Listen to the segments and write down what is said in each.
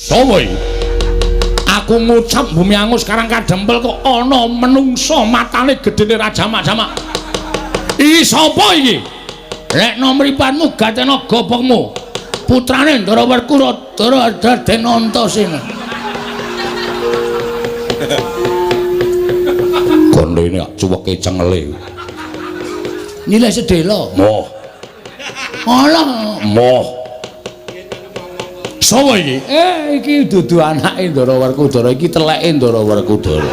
Sopo iki? Aku ngucap bumi angus Karang Kadempel kok ana menungsa matane gedene ra jamak-jamak. Iki sapa iki? Lekno mripatmu gatena gobokmu. Putrane Ndara Werkudara Raden Antasena. Gondene cuweke cengele. Nilai sedhela. Moh. Alah, moh. Sapa iki? Iki dudu anake Ndara Werkudara, iki teleke Ndara Werkudara.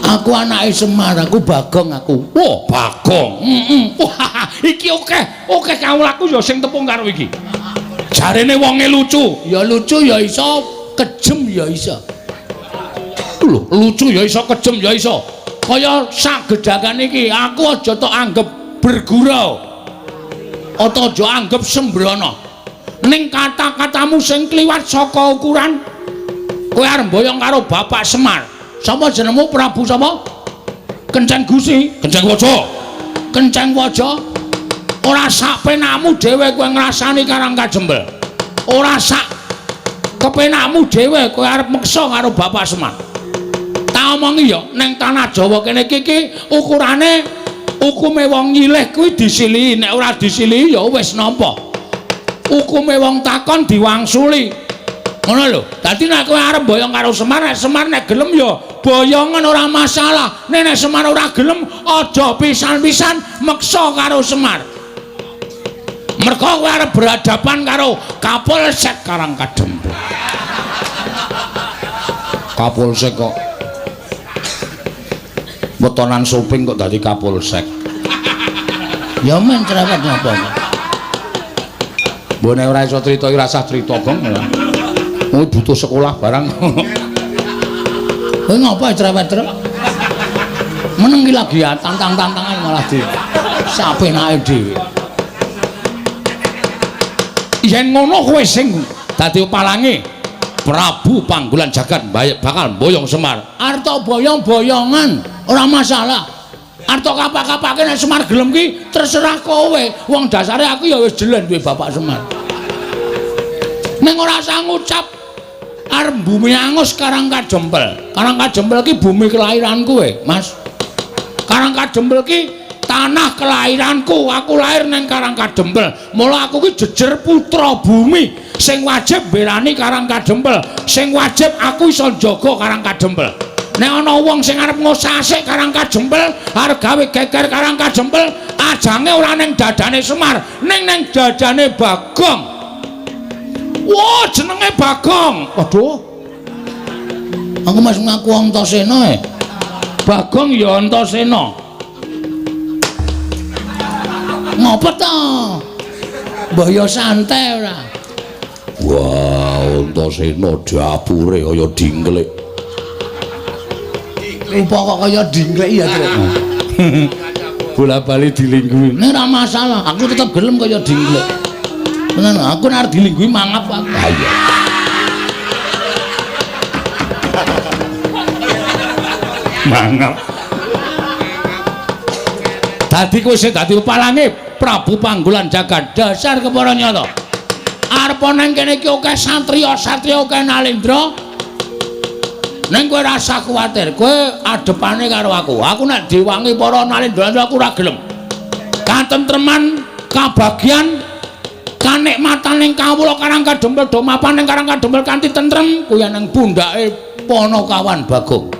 Aku anake Semar, aku Bagong aku. Wah, Bagong. Heeh. Wah, iki akeh, akeh kawulaku ya sing tepung karo iki. Jarene wonge lucu. Ya lucu ya iso, kejem ya iso. Lho, lucu ya iso, kejem ya iso. Kaya sak gedhakan iki, aku aja tok anggep bergurau. Ata aja anggep sembrono. Ning kata-katamu sing kliwat saka ukuran, kowe arep mboyong karo Bapak Semar. Sapa jenengmu Prabu sapa? Kenceng Gusi, Kenceng Waja. Kenceng Waja. Ora sak penakmu dhewe kowe ngrasani Karang Kajembel. Ora sak kepenakmu dhewe kowe arep meksa karo Bapak Semar. Tak omongi ya, ning tanah Jawa kene iki ukurane hukume wong nyilih kuwi disilihi, nek ora disilihi ya wis nampa. Hukume wong takon diwangsuli. Ngono lho. Dadi nek kowe arep boyong karo Semar, nek Semar nek gelem ya boyongan ora masalah. Nek nek Semar ora gelem aja pisan-pisan meksa karo Semar. Mergo kowe arep berhadapan karo Kapolsek Karang Kadempel. Kapolsek kok wetonan soping kok dadi Kapolsek. Ya men cerewet ngapa. Mbok nek ora iso crita iki rasah crita, Gong. Kowe butuh sekolah barang. Kowe ngapa cerewet terus? Meneng iki lagi tantang-tantangan malah di sapenake dhewe. Yen ngono kowe sing dadi palange Prabu Panggulan Jagat bakal mboyong Semar. Arep tok boyong-boyongan, ora masalah. Arep tok kapak-kapake nek Semar gelem ki terserah kowe. Wong dasare aku ya wis jelen duwe Bapak Semar. Ning ora usah ngucap arep bumi angus Karang Kajempel. Karang Kajempel ki bumi kelahiranku Mas. Karang Kajempel ki tanah kelahiranku. Aku lahir ning Karang Kadempel. Mula aku ki jejer putra bumi sing wajib mbelani Karang Kadempel. Sing wajib aku iso njaga Karang Kadempel. Nek ana wong sing arep ngosasik Karang Kadempel, arep gawe geger Karang Kadempel, ajange ora ning dadane Semar, ning ning dadane Bagong. Wah, jenenge Bagong. Waduh. Aku mas ngaku Antasena e. Bagong ya Antasena. Ngopo to? Mbah ya santai ora. Wah, Antasena dapure kaya dingklik. Rupa kok kaya dingklik ya, Truk. Bola-bali dilingguhi. Nek ora masalah, aku tetep gelem kaya dingklik. Tenan, aku nek arep dilingguhi mangap aku. Ha iya. Mangap. Dadi kowe sing dadi palange Prabu Panggulan Jagat dasar kepara nyata. Arep nang kene iki akeh satriya-satriya akeh nalendra. Ning kowe rasa kuwatir, kowe adepane karo aku. Aku nek diwangi para nalendra aku ora gelem. Katentreman, kabagyan, kanikmatan ning kawula Karang Kadempel do mapan ning Karang Kadempel kanthi tentrem kuwi nang pundhake Panakawan Bagong.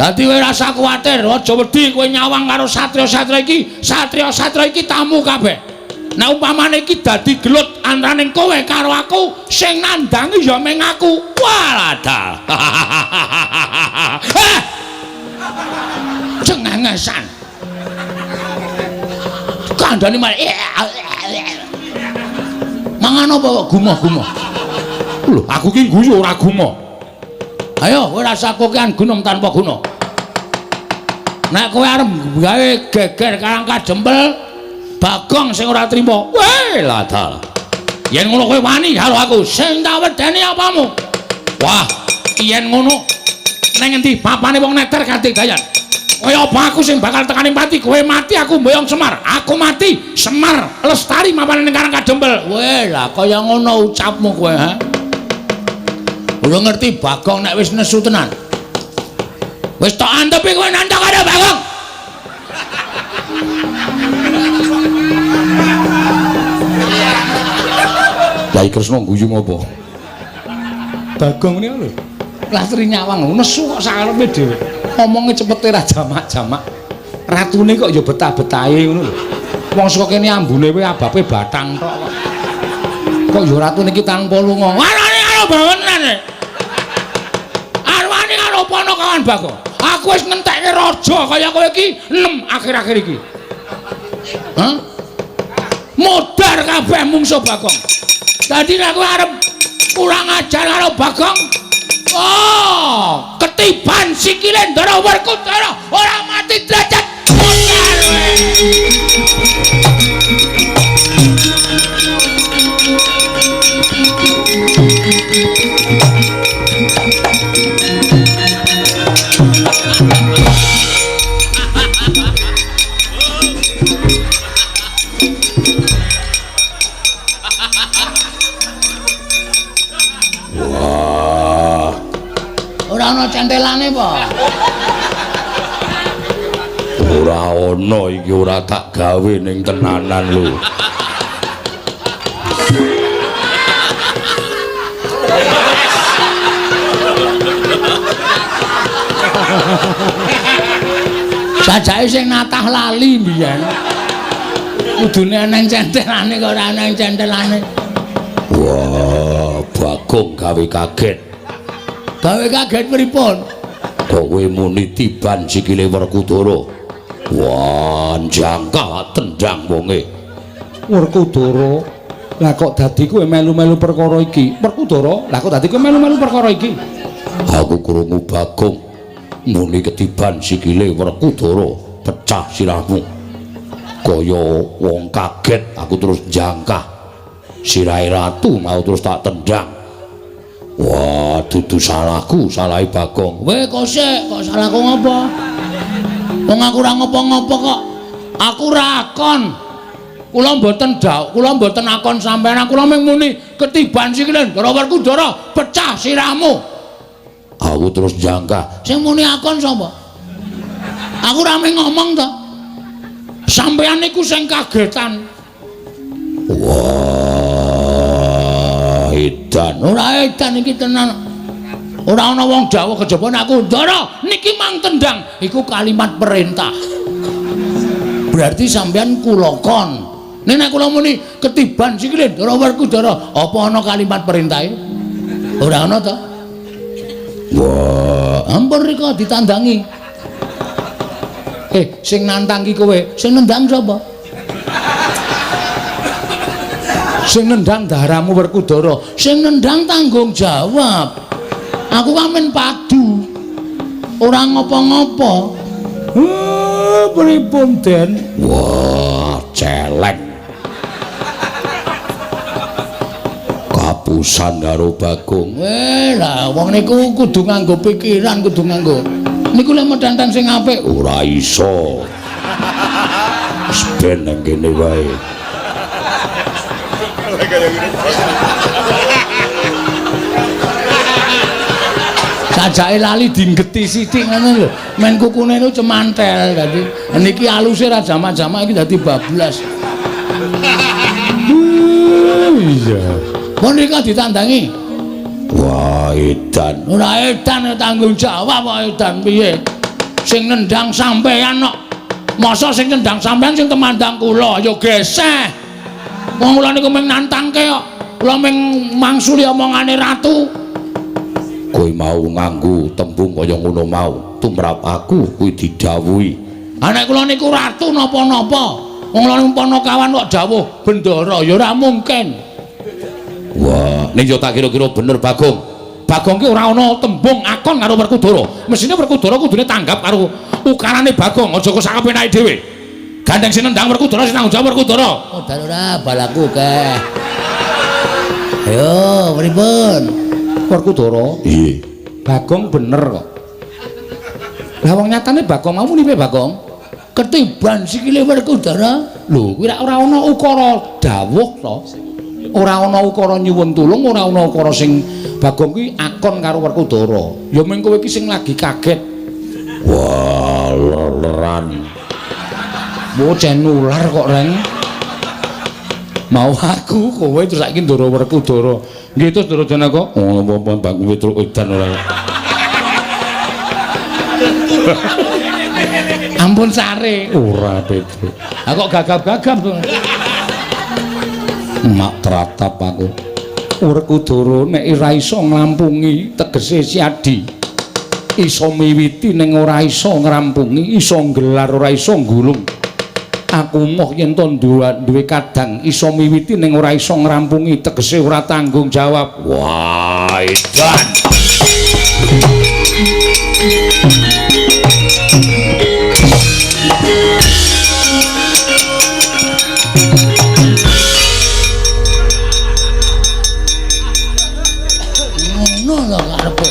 Dadi kowe rasa kuwatir, aja wedi kowe nyawang karo satriya-satriya iki, satriya-satriya iki tamu kabeh. Nek umpamane iki dadi gelut antaraning kowe karo aku, sing nandangi ya mung aku. Walah. Eh! Cengengesan. Kandhane malah mangan apa kok gumoh-gumoh? Lho, aku ki guyu ora gumoh. Ayo, kowe rasa kokean gunung tanpa guna. Nek kowe arep gawe geger Karang Kadempel, Bagong sing ora trima. Weh, ladal. Yen ngono kowe wani karo aku, sing tak wedeni apamu? Wah, yen ngono ning endi papane wong neter kanthi dayan? kaya apa aku sing bakal tekaning pati, kowe mati aku mboyong Semar. Aku mati, Semar lestari mapan ning Karang Kadempel. Weh, lah kaya ngono ucapmu kowe, ha? Ora ngerti Bagong nek wis nesu tenan. Wis tok antepi kowe nantang karo Bagong. Kyai Kresna guyu ngopo? Bagong niku lho. Lastri nyawang nesu kok sakarepe dhewe. Omonge cepete ra jamak-jamak. Ratune kok ya betah-betahe ngono lho. Wong saka kene ambune kowe abape batang tok kok. Kok ya ratune iki tanpa lunga. Warane karo bangenan. Arwane karo Panakawan Bagong. Aku wis ngentekke raja kaya kowe iki 6 akhir-akhir iki. Hah? Modar kabeh mungsuh Bagong. Dadi nek kowe arep kurang ajar karo Bagong, oh, ketiban sikile Ndara Werkudara ora mati derajat. Modar kowe. Ora ana centelane apa? Ora ana iki, ora tak gawe ning tenanan lho. Sajake sing natah lali mbiyen. Kudune eneng centelane kok ora eneng centelane. Wah, Bagong gawe kaget. Gawe kaget pripun? Kok kowe muni tiban sikile Werkudara? Wah, jangkah tendang wonge. Werkudara, lah kok dadi kowe melu-melu perkara iki? Werkudara, lah kok dadi kowe melu-melu perkara iki? Aku krungu Bagong muni ketiban sikile Werkudara, pecah sirahmu. Kaya wong kaget, aku terus jangkah. Sirahe ratu mau terus tak tendang. Wah, dudu salahku, salahe Bagong. Weh, kok sik, kok salahku ngopo? Wong aku ora ngopo-ngopo kok. Aku ora akon. Kula mboten dawuh, kula mboten akon sampeyan, kula mung muni ketiban sikile Ndara Werkudara, pecah sirahmu. Aku terus jangkah. Sing muni akon sapa? Aku ora mung ngomong to. Sampeyan niku sing kagetan. Wah, edan. Ora edan iki tenan. Ora ana wong dawuh kejaba nek aku Ndara niki mang tendang, iku kalimat perintah. Berarti sampeyan kula kon. Nek nek kula muni ketiban sikile Ndara Werkudara, apa ana kalimat perintahe? Ora ana to. Wah, ampun rika ditandangi. Sing nantang ki kowe, sing nendang sapa? Sing nendang daramu Werkudara, sing nendang tanggung jawab. Aku kan men padu. Ora ngopo-ngopo. Pripun, Den? Wah, celeng. Kapusan karo Bagong. Weh, lah wong niku kudu nganggo pikiran, kudu nganggo. Niku lek medantang sing apik ora iso. Wis ben nang kene wae. Sajake lali dinggeti sithik ngono lho. Men kukune niku cemantel dadi niki aluse ra jamak-jamak iki dadi bablas. Iya. Pun rika ditandangi. Wah, edan. Ora edan tanggung jawab kok edan piye? Sing nendang sampeyan kok. Masa sing nendang sampeyan sing temandang kula ya geseh. Wong kula niku mung nantangke kok. Kula mung mangsuli omongane ratu. Kowe mau nganggo tembung kaya ngono mau, tumrap aku kuwi didhawuhi. Ha nek kula niku ratu napa-napa. Wong kula niku Panakawan kok dawuh bendara ya ora mungkin. Wah, ning yo tak kira-kira bener Bagong. Bagong ki ora ana tembung akon karo Werkudara. Mesine Werkudara kudune tanggap karo ukarane Bagong, aja kok sakapenake dhewe. Gandeng sing nendang Werkudara sing tanggung jawab Werkudara. Modal ora balaku keh. Ayo, pripun? Werkudara? Iya. Bagong bener kok. Lah wong nyatane Bagong mau muni piye Bagong? Ketiban sikile Werkudara. Lho, kuwi ora ana ukara dawuh to. Ora ana ukara nyuwun tulung, ora ana ukara sing Bagong kuwi akon karo Werkudara. Ya mung kowe iki sing lagi kaget. Wah, leran. Bocah nular kok, Reng. Mau aku kowe terus saiki Ndara Werkudara. Nggih terus Ndara Janaka. Oh, apa-apa Bagong Petruk edan ora. Ampun sare. Ora Petruk. Lah kok gagap-gagap to. Mak tratap aku. Werkudara nek ora iso nglampungi tegese Siadi. Iso miwiti ning ora iso ngrampungi, iso nggelar ora iso nggulung. Aku moh yen to duwe kadang iso miwiti ning ora iso ngrampungi tegese ora tanggung jawab. Wah, edan. Ngono lho karepe.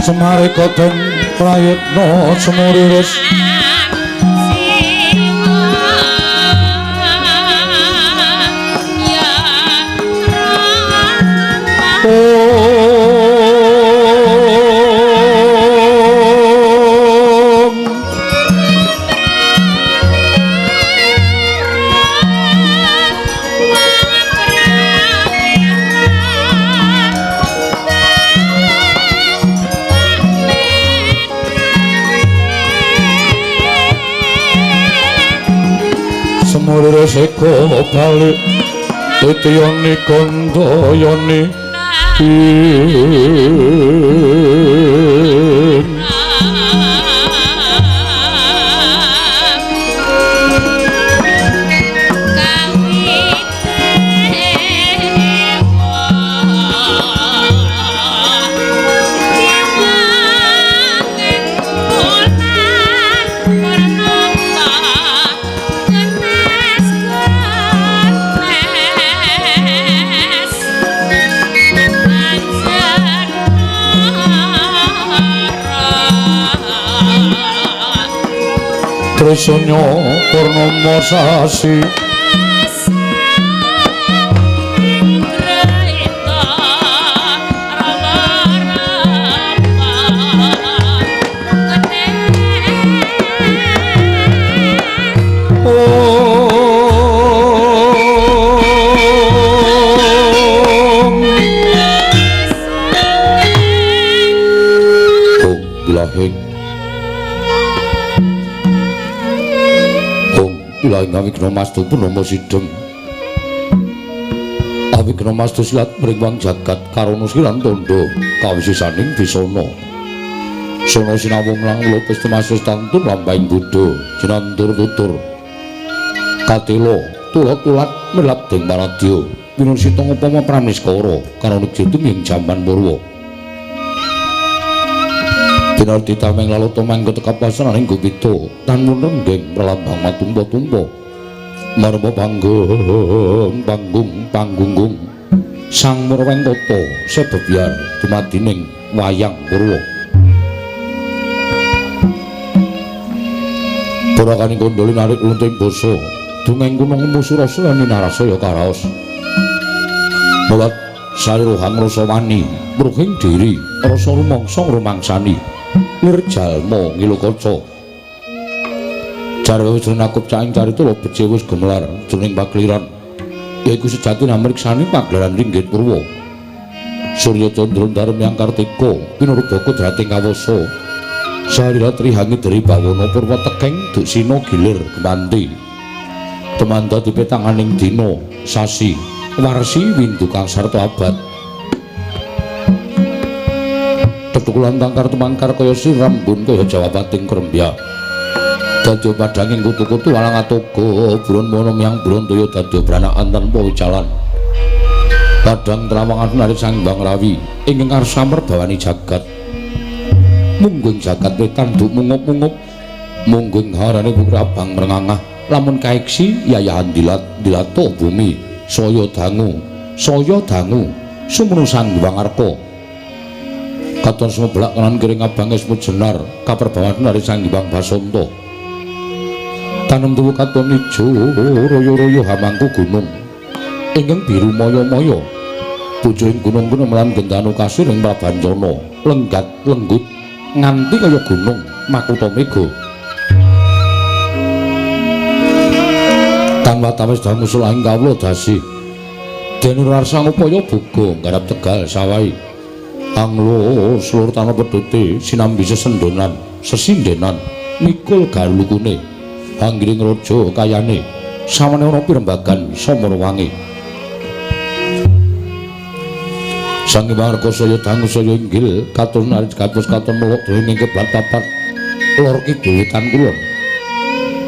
Semarika den prayitna semuriris Semuriris eko balik titiyani kandayani Trisanya purnama sasi Om bilahing Ilahi awigna mastu purnama sidhem awigna mastu silat mringwang jagat karana silan tandha kawisisaning bisana sono sinawung lang lupis temasus tantun lampahing buddha jinandur tutur katela tulat-tulat melap ding paradya pinursita upama praniskara karana jitu ing jaman purwa Dinarti tameng lalu tomang ketekapasan ing gupita tan renggeng pralambang matumpa-tumpa marma panggung panggung panggunggung sang murweng tata sebebyar dumadining wayang purwa Purakaning kandha narik lunting basa dungeng gunung musurasa lan narasaya karaos mulat sarirohang rasa wani mruhing diri rasa rumangsa rumangsani lir jalma ngilu kaca jarwe wis nakup caing carita becik wis gemelar jroning pakeliran yaiku sejati namriksani pagelaran ringgit purwa Surya Candra Darma Kartika pinurba kodrating kawasa sarira trihangi dari bawana purwa tekeng duksina gilir gemanti temanda dipetanganing dina sasi warsi windu kang sarta abad tetukulan tangkar tumangkar kaya sirambun kaya jawabating krembya dadya padhanging kutu-kutu walang atoga buron mono miyang buron toya dadya branakan tanpa wicalan padhang trawangan narik Sang Hyang Rawi ingkang ngarsa merbawani jagat mungguing jagat wetan duk mungup-mungup mungguing harane bukir abang mrengangah lamun kaeksi yayahan dilat dilato bumi saya dangu sumunu Sang Hyang Arka katon sumeblak kanan kiring abang esmu jenar kaperbawan dari Sang Hyang Basanta tanem tuwu katon ijo royo-royo hamangku gunung ingkang biru maya-maya pucuking gunung-gunung lan gendanu kasir ing Prabancana lenggat lenggut nganti kaya gunung makutha mega tan watawis dangu sulahing kawula dasi dene rarsa ngupaya boga nggarap tegal sawahi anglo slur tanah pedhute sinambi sesendonan sesindenan mikul garlukune anggiring raja kayane sawane ana pirembagan samarawangi Sang Hyang Arka saya dangu saya inggil katon narik kados katon melok dening keblat papat lor kidul wetan kulon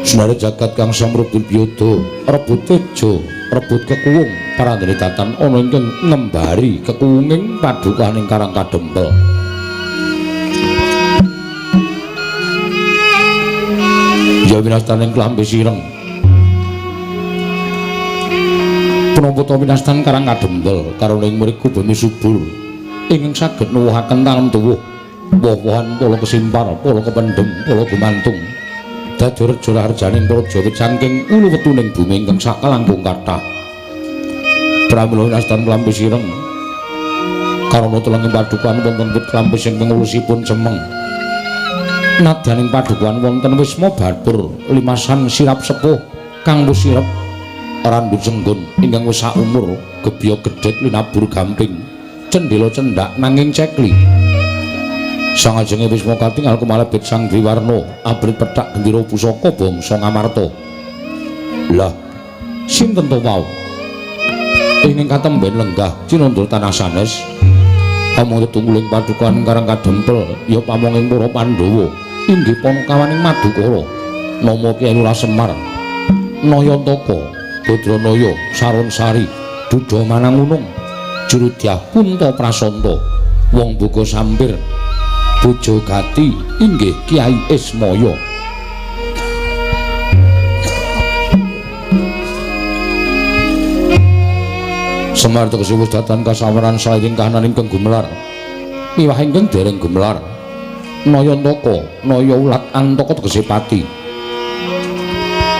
Senare jagat kang samrubul biyada rebut teja rebut kekuwung parandene datan ana ingkang ngembari kekuwunging padukaning Karang Kadempel. Ya winastaning klambi sireng punapa ta winastan Karang Kadempel karana ing mriku bumi subur ingkang saged nuwuhaken tanem tuwuh. Woh-wohan pala kesimpar, pala kependhem, pala gumantung. Dadi reja raharjaning praja wit saking ulu wetuning bumi ingkang sakalangkung kathah. Pramila winastan klampis ireng. Karana telenging padukuhan wonten wit klampis ingkang ulusipun cemeng. Nadyaning padukuhan wonten wisma batur limasan sirap sepuh kang wis sirep randut senggun ingkang wis saumur gebya gedhek linabur gamping cendhela cendhak nanging cekli. Sangajenge wisma katingal kumalebet Sang Dwiwarna abrit pethak gendera pusaka bangsa Ngamarta. Lah sinten to wau? Ingkang katemben lenggah cinandha tanah sanes. Amung tetungguling padukuhan Karang Kadempel ya pamonging para Pandhawa inggih panakawaning Madukara nama Kyai Lurah Semar Nayantaka Badranaya Saronsari Duda Manangunung Jurudyah Punta Prasanta Wong Boga Sampir Bojo Gati inggih Kyai Ismaya. Semar tegese wis datan kasawaran saking kahanan ingkang gumelar miwah ingkang dereng gumelar. Nayantaka naya ulat antaka tegese pati.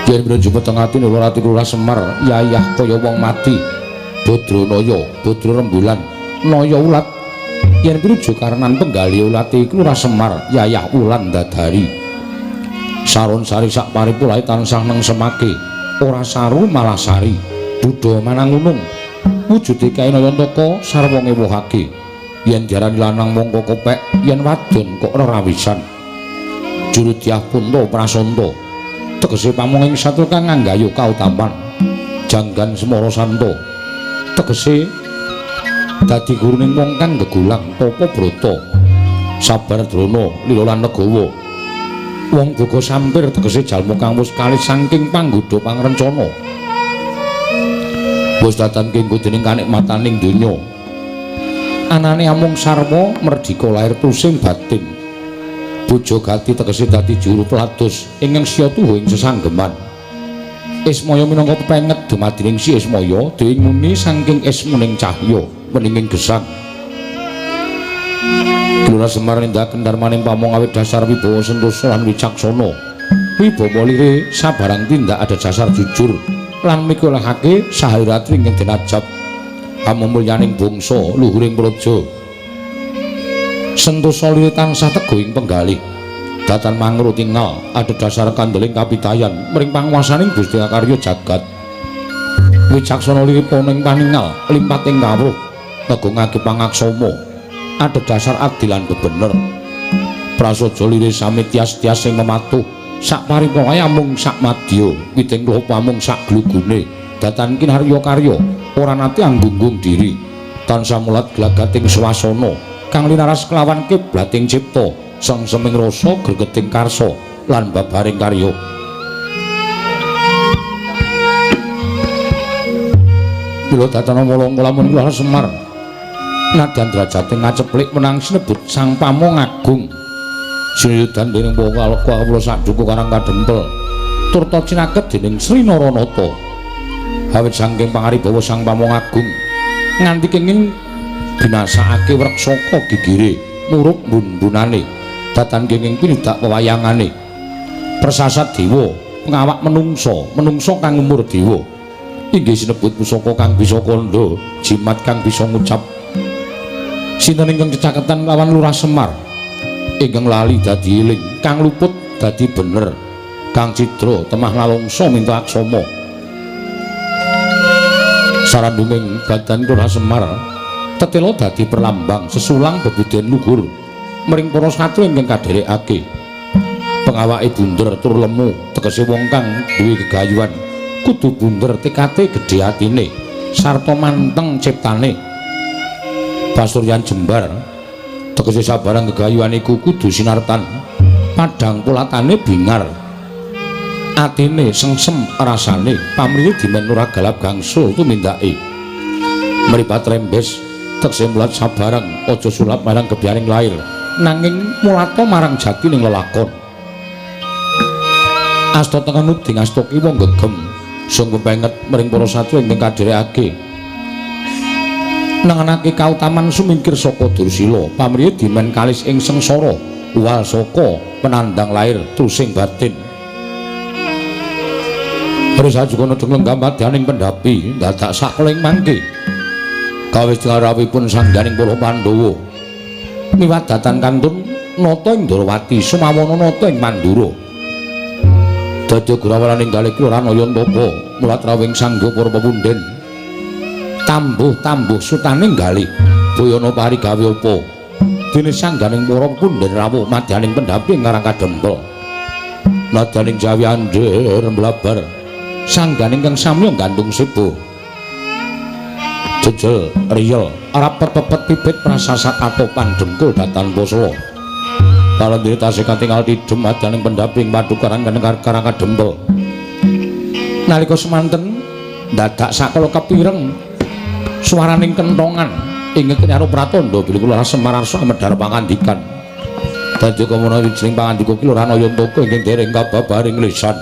Yen mrejug peteng atine lara ati Lurah Semar yayah kaya wong mati. Badranaya badra rembulan naya ulat yen pinuju karenan penggalih ulate iku Lurah Semar yayah ulan dadari. Saronsari sak paripulahe tansah nengsemake ora saru malah sari. Duda manangunung wujude Kyai Nayantaka sarwa ngewuhake yen diarani lanang mongko kopek yen wadon kok rerawisan. Jurudyah Punta Prasanta tegese pamonging satya kang nggayuh kautaman. Janggan Semara Santa tegese dadi guruning wong kang gegulang tapa brata. Sabar drona lila lan legawa. Wong boga sampir tegese jalma kang wis kalih saking panggodha pangrencana. Wis datan kenggo dening kanikmataning donya. Anane amung sarwa merdika lahir tusing batin. Bojo gati tegese dadi juru pelados ingkang siya tuhu ing sesanggeman. Ismaya minangka pepenget dumadining si Ismaya dewi muni saking ismuning cahya weninging gesang. Lurah Semar nindakaken darmaning pamong awit dasar wibawa sentosa lan wicaksana. Wibawa lire sabarang tindak ada dasar jujur lan mikolehake sahiratri ingkang den ajab amumulyaning bangsa luhuring praja. Sentosa lire tansah teguh ing penggalih. Datan mangro tingal ada dasar kandeling kapitayan mring panguwasaning Gusti Akarya jagat. Wicaksana lire poning paningal limpating kawruh negungake pangaksama ada dasar adil lan bebener. Prasaja lire sami tias-tias sing mematuh sak paripolahe amung sak madya witing lopa amung sak glugune. Datan kinarya karya ora nate anggunggung diri tansah mulat glagating swasana kang linaras kelawan kiblating cipta sengseming rasa gregeting karsa lan babaring karya. Mila datan wolong lamun kula Semar nadyan derajate ngaceplik menang sinebut Sang Pamong Agung. Sinuyudan dening wong kawula saduka Karang Kadempel turta cinaket dening Sri Naranata. Awit saking pangaribawa Sang Pamong Agung nganti kenging binasakake wreksaka gigire murup bun-bunane datan kenging pinidak wewayangane persasat dewa pengawak menungsa menungsa kang umur dewa inggih sinebut pusaka kang bisa kandha jimat kang bisa ngucap. Sinten ingkang cecaketan lawan Lurah Semar ingkang lali dadi eling kang luput dadi bener kang cidra temah lalongso minta aksama. Sarandunging badan Lurah Semar tetela dadi perlambang sesulang bebudhen luhur mring para satru ingkang kadherekake. Pengawake bunder tur lemu tegese wong kang duwe gegayuhan kudu bunder tekate gedhe atine sarta manteng ciptane. Pasuryan jembar tegese sabarang gegayuhan iku kudu sinartan padhang polatane bingar atine sengsem rasane pamrihe dimen ora galap gangsul tumindake. Mripat rembes tegese mulat sabarang aja sulap marang gebyaring lair nanging mulata marang jatining lelakon. Asta tengen uding asta kiwa gegem sung pepenget mring para satya ingkang kadherekake. Nengenake kautaman sumingkir saka Dursila, pamriye dimen kalis ing sengsara, uwal saka penandang lair trusing batin. Terus ajukana deng lenggah madyaning pendhapi dadak sakeling mangke. Kawis rawuhipun sangganing para Pandhawa. Miwadatan kantun nata ing Ndrawati, sumawana nata ing Mandura. Dadi grawalaning galih Kelurahan Ayantaka, mulat rawuhing sangga para pepunden. Tambuh-tambuh sutaning galih boyana pari gawe apa? Dene sangganing para pepunden rawuh madyaning pendhapi ing Karang Kadempel. Nadyaning Jawi andher mblabar sangganing kang samya gantung seba. Jejel riyel rapet pepet pipit prasasat ato pandengkul datan poswa. Kalendiri tasih katingal tidhem madyaning pendhapi ing padukaran Karang Kadempel. Nalika semanten dadak sakala kepireng swaraning kentongan ing karo pratandha bilih kula Semar arsa medhar pangandikan. Dadi kamana wijining pangandika ki Lurah Ayantaka ingkang dereng kababaring lisan.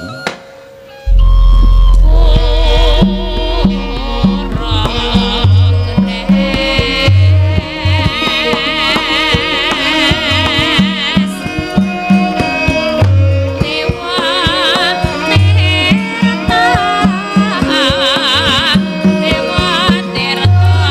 Dewa Tirta.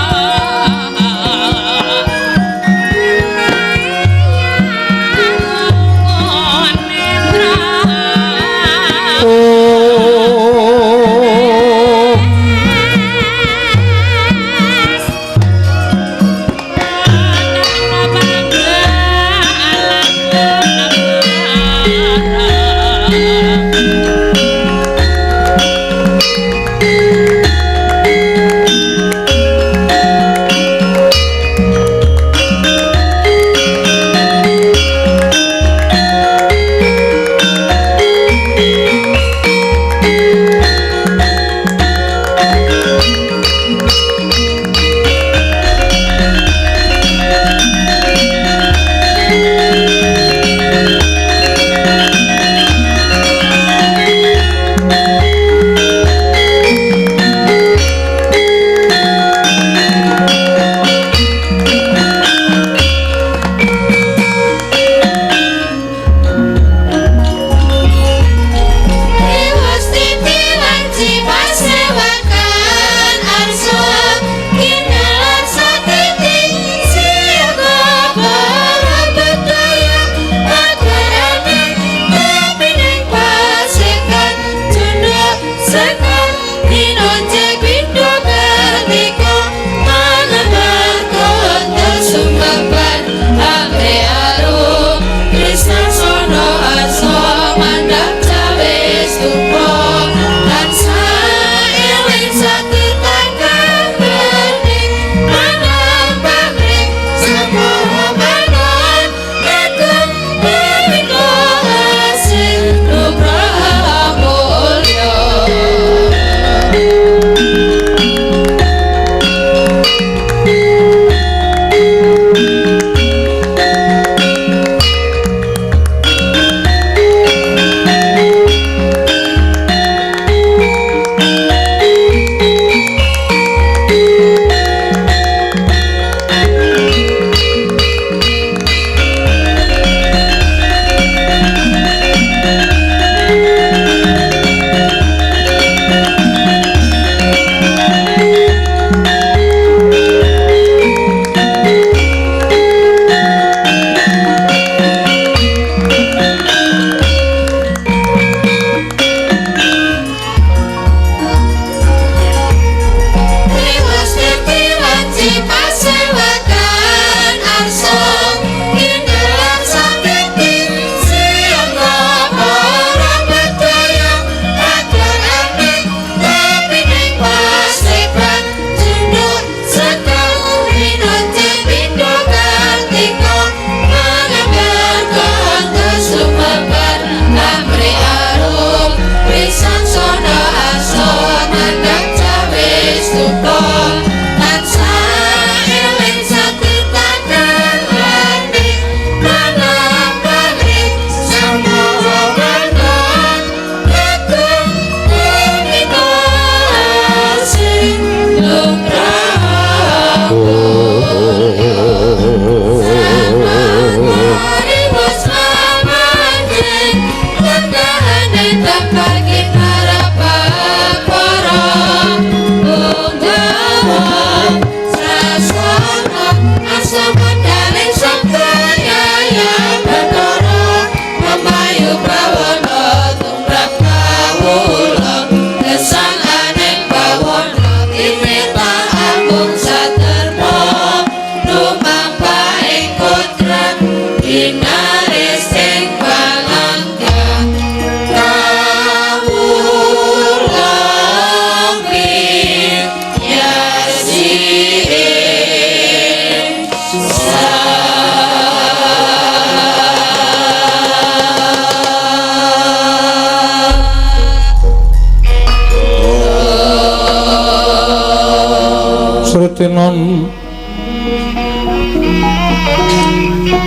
Tetinon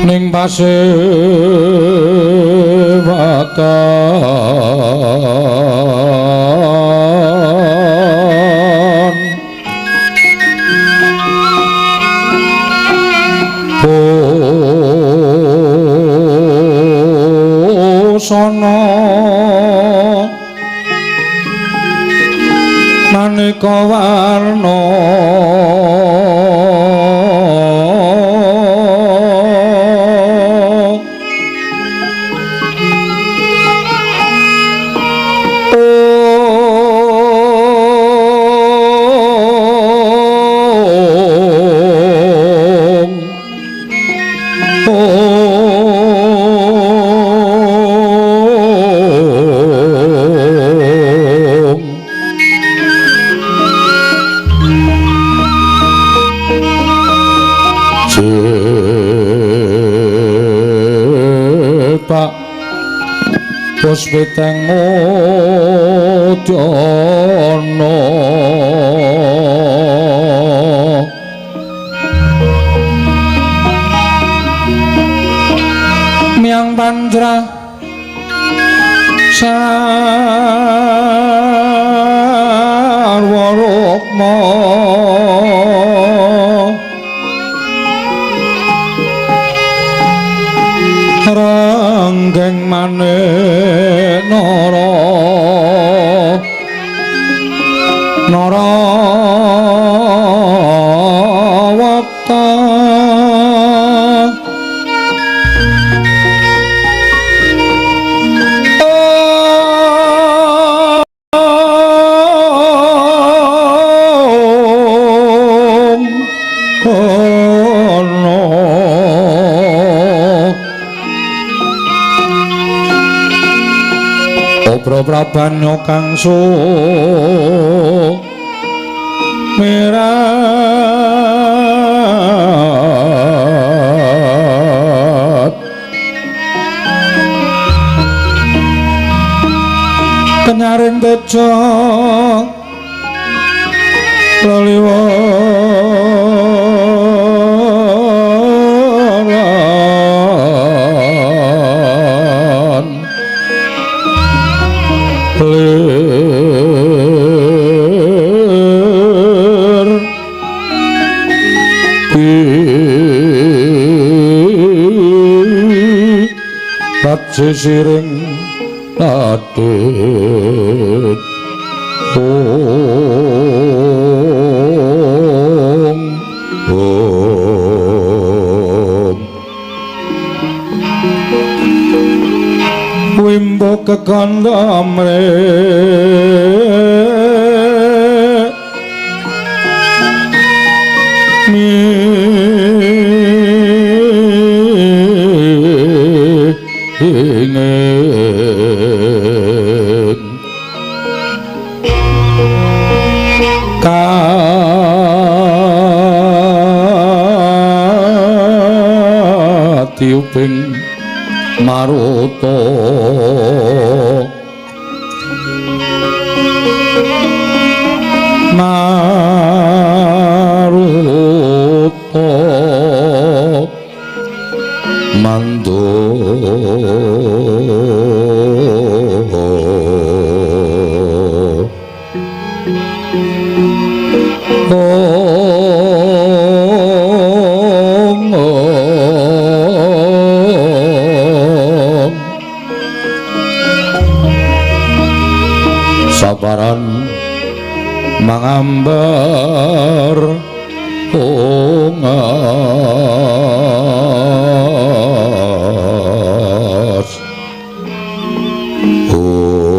ning pasewakan busana maneka warna. Puspiteng mudyana miang pandra sarwa rukma ranggeng manik nara nara wata Prabanyo kang sumirat kenyaring teja leliwaran lir sisiring adit ong ong wimbo kekandamre katiuping maruta maruta mando sabaran mangambar ungas ong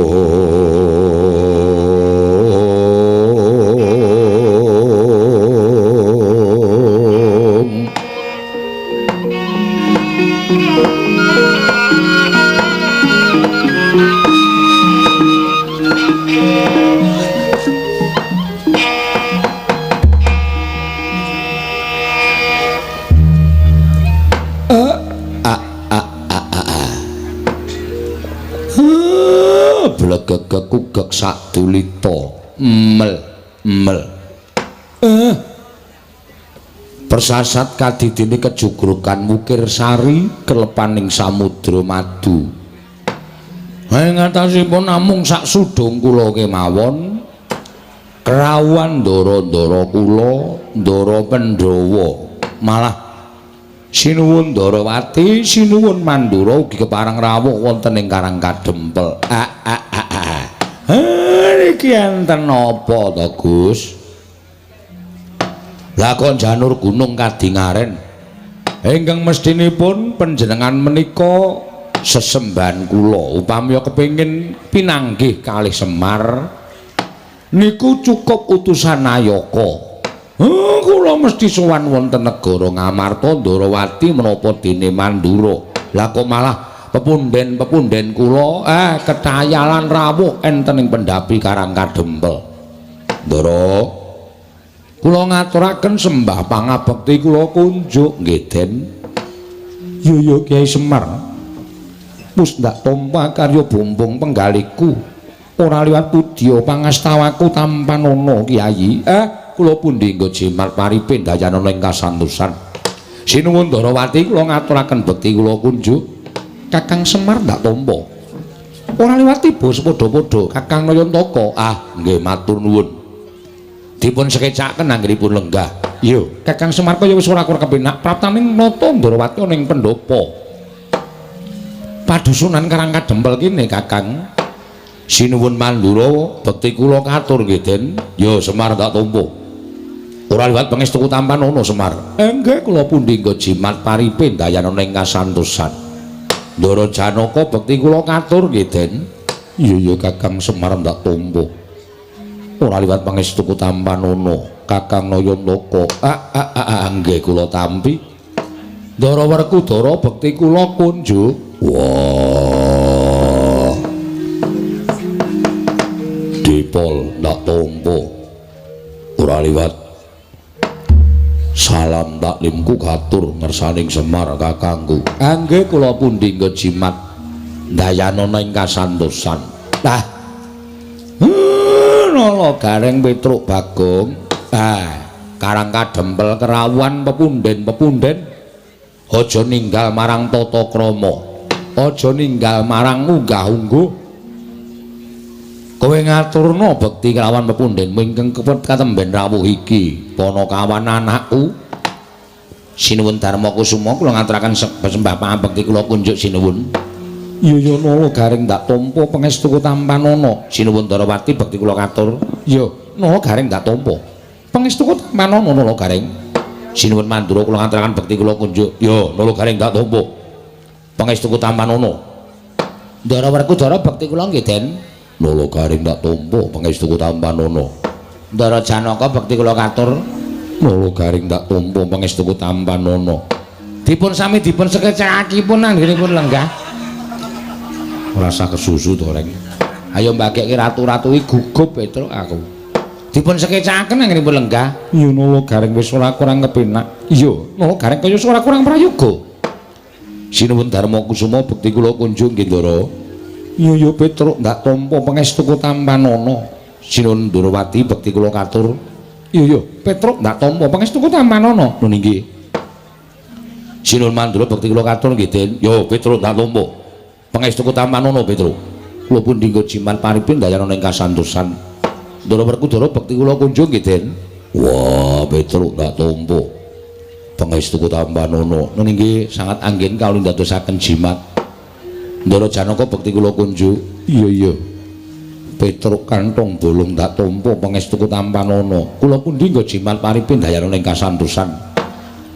blegegekugek sadulita mel mel. Persasat kadidine kejugrukan Wukir Sari kelepaning samudra madu. Ing atasipun namung sak sudung kula kemawon kerawuhan ndara-ndara kula, Ndara Pandhawa, malah sinuwun Ndarawati, sinuwun Mandura ugi kepareng rawuh wonten ing Karang Kadempel. Ah ah ah ah. Niki enten napa to, Gus? Lah kok janur gunung kadingaren. Ingkang mestinipun panjenengan menika sesembahan kula upami kepengin pinanggih kalih Semar niku cukup utusan Nayaka. Kula mesti sowan wonten negara Ngamarta Ndarawati menapa dene Mandura. Lah kok malah pepunden-pepunden kula ketayalan rawuh enten ing pendhapi Karang Kadempel. Ndara, kula ngaturaken sembah pangabekti kula kunjuk nggih Den. Yo yo Kyai Semar. Wis ndak tampa karya bumbung penggaliku. Ora liwat pudya pangastawaku tampanana Kyai. Kula pundi nggo jimat paripe ndayanana ing kasantosan. Sinuwun Ndarawati kula ngaturaken bekti kula kunjuk. Kakang Semar ndak tampa. Ora liwat tiba sepadha-padha Kakang Nayantaka. Ah, nggih matur nuwun. Dipun sekecaken anggenipun lenggah. Iya, Kakang Semar kaya wis ora kurang kepenak praptaning nata Ndarawati ana ing pendhapa. Padusunan Karang Kadempel kene Kakang. Sinuwun Mandura bekti kula katur nggih Den. Ya Semar tak tampa. Ora liwat pangestuku tampanana Semar. Nggih kula pundi nggo jimat paripe ndayanana ing kasantosan. Ndara Janaka bekti kula katur nggih Den. Iya ya Kakang Semar ndak tampa. Ora liwat pangestuku tampanana Kakang Nayantaka. Ah ah ah nggih kula tampi. Ndara Werkudara bekti kula kunjuk. Wah. Dipol ndak tampa. Ora liwat salam taklimku katur ngersaning Semar kakangku. Nggih kula pundi nggo jimat ndayanana ing kasantosan. Lah nala Gareng Petruk Bagong. Ah, Karang Kadempel kerawuhan pepunden-pepunden. Aja ninggal marang tata krama. Aja ninggal marang unggah-ungguh. Kowe ngaturna bekti kelawan pepundenmu ingkang katemben rawuh iki. Panakawan anakku. Sinuwun Darma Kusuma kula ngaturaken sembah pangabekti kula kunjuk sinuwun. Iya ya nala Gareng ndak tampa pangestuku tampanana. Sinuwun Ndarawati bekti kula katur. Iya, nala Gareng ndak tampa. Pangestuku tampanana nala Gareng. Sinuwun Mandura kula ngaturaken bekti kula kunjuk. Iya, nala Gareng ndak tampa. Pangestuku tampanana. Ndara Werkudara bekti kula nggih Den. Nala Gareng ndak tampa pangestuku tampanana. Ndara Janaka bekti kula katur. Nala Gareng ndak tampa pangestuku tampanana. Dipun sami dipun sekecakipun anggenipun lenggah. Ora usah kesusu to, Reng. Ayo mbagekke ratu-ratu iki gugup Petruk aku. Dipun sekecaken anggenipun lenggah. Iya nala Gareng wis ora kurang kepenak. Iya, nala Gareng kaya wis ora kurang prayoga. Sinuwun Darma Kusuma bekti kula kunjung nggih Ndara. Iya ya Petruk ndak tampa pangestuku tampanana. Sinuwun Ndarawati bekti kula katur. Iya ya Petruk ndak tampa pangestuku tampanana. Nun inggih. Sinuwun Mandura bekti kula katur nggih Den. Yo Petruk ndak tampa. Pangestuku tampanana Petruk. Kula pundi nggo jimat paripe ndayanana ing kasantosan. Ndara Werkudara bekti kula kunjung nggih Den. Wah, Petruk ndak tampa. Pangestuku tampanana. Nun inggih sangat anggen kawula ndadosaken jimat. Ndara Janaka bekti kula kunjuk. Iya iya. Petruk kantong bolong ndak tampa pangestuku tampanana. Kula pundi nggo jimat paripe ndayanana ing kasantosan.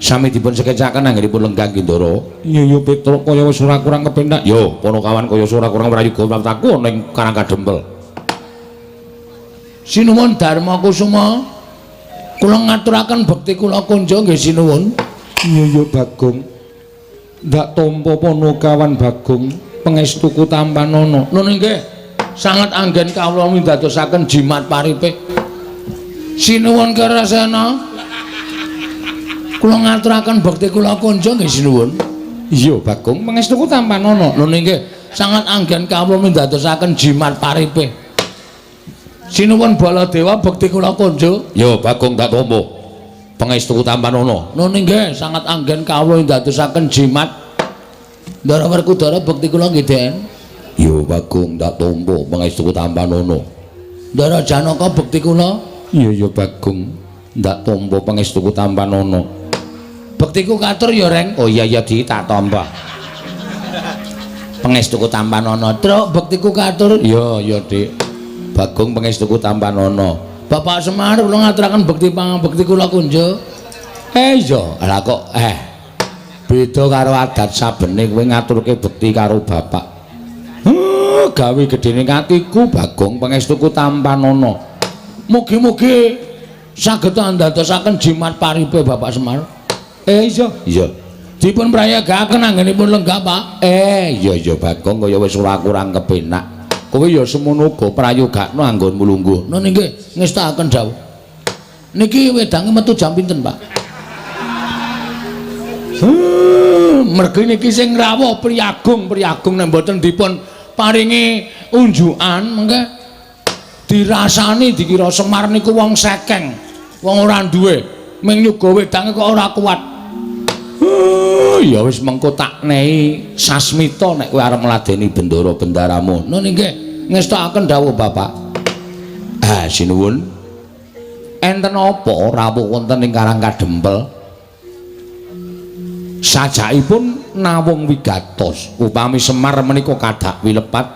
Sami dipun sekecaken anggenipun lenggah nggih Ndara. Iya iya Petruk kaya wis ora kurang kepenak. Yo, panakawan kaya wis ora kurang prayoga praptaku ana ing Karang Kadempel. Sinuwun Darma Kusuma. Kula ngaturaken bekti kula kunjung nggih sinuwun. Iya iya Bagong. Ndak tampa panakawan Bagong pangestuku tampanana. Nun inggih sangat anggen kawula windadosaken jimat paripe. Sinuwun Kerasena. Kula ngaturaken bekti kula kunjung nggih sinuwun. Iya Bagong pangestuku tampanana. Nun inggih sangat anggen kawula windadosaken jimat paripe. Sinuwun Baladewa bekti kula kunjung. Yo Bagong tak tampa. Pangestuku tampanana. Nun inggih sangat anggen kawula ndadosaken jimat. Ndara Werkudara bekti kula nggih, Den. Ya Bagong tak tampa pangestuku tampanana. Ndara Janaka bekti kula. Iya ya Bagong ndak tampa pangestuku tampanana. Bektiku katur ya, Reng. Oh iya ya di tak tampa. Pangestuku tampanana. Truk bektiku katur. Iya ya Dik. Bagong pangestuku tampanana. Bapak Semar kula ngaturaken bekti pangabekti kula kunjuk. Iya, lah kok beda karo adat sabene kowe ngaturke bekti karo bapak. Gawe gedene atiku Bagong pangestuku tampanana. Mugi-mugi saged andadosaken jimat paripe Bapak Semar. Iya, iya. Dipun prayogakaken anggenipun lenggah, Pak. Iya iya Bagong kaya wis ora kurang kepenak. Kowe ya semono uga prayogakno anggonmu lungguh. Nun inggih ngestakaken dawuh. Niki wedange metu jam pinten, Pak? Mergi niki sing rawuh priyagung nek mboten dipun paringi unjukan mengke dirasani dikira Semar niku wong sekeng, wong ora duwe, ming nyuga wedange kok ora kuat. Ya wis mengko tak nehi sasmita nek kowe arep ngladeni bendara bendaramu. Nun inggih ngestakaken dawuh Bapak. Ah sinuwun. Enten apa rawuh wonten ing Karang Kadempel? Sajakipun nawung wigatos upami Semar menika kadak wilepat.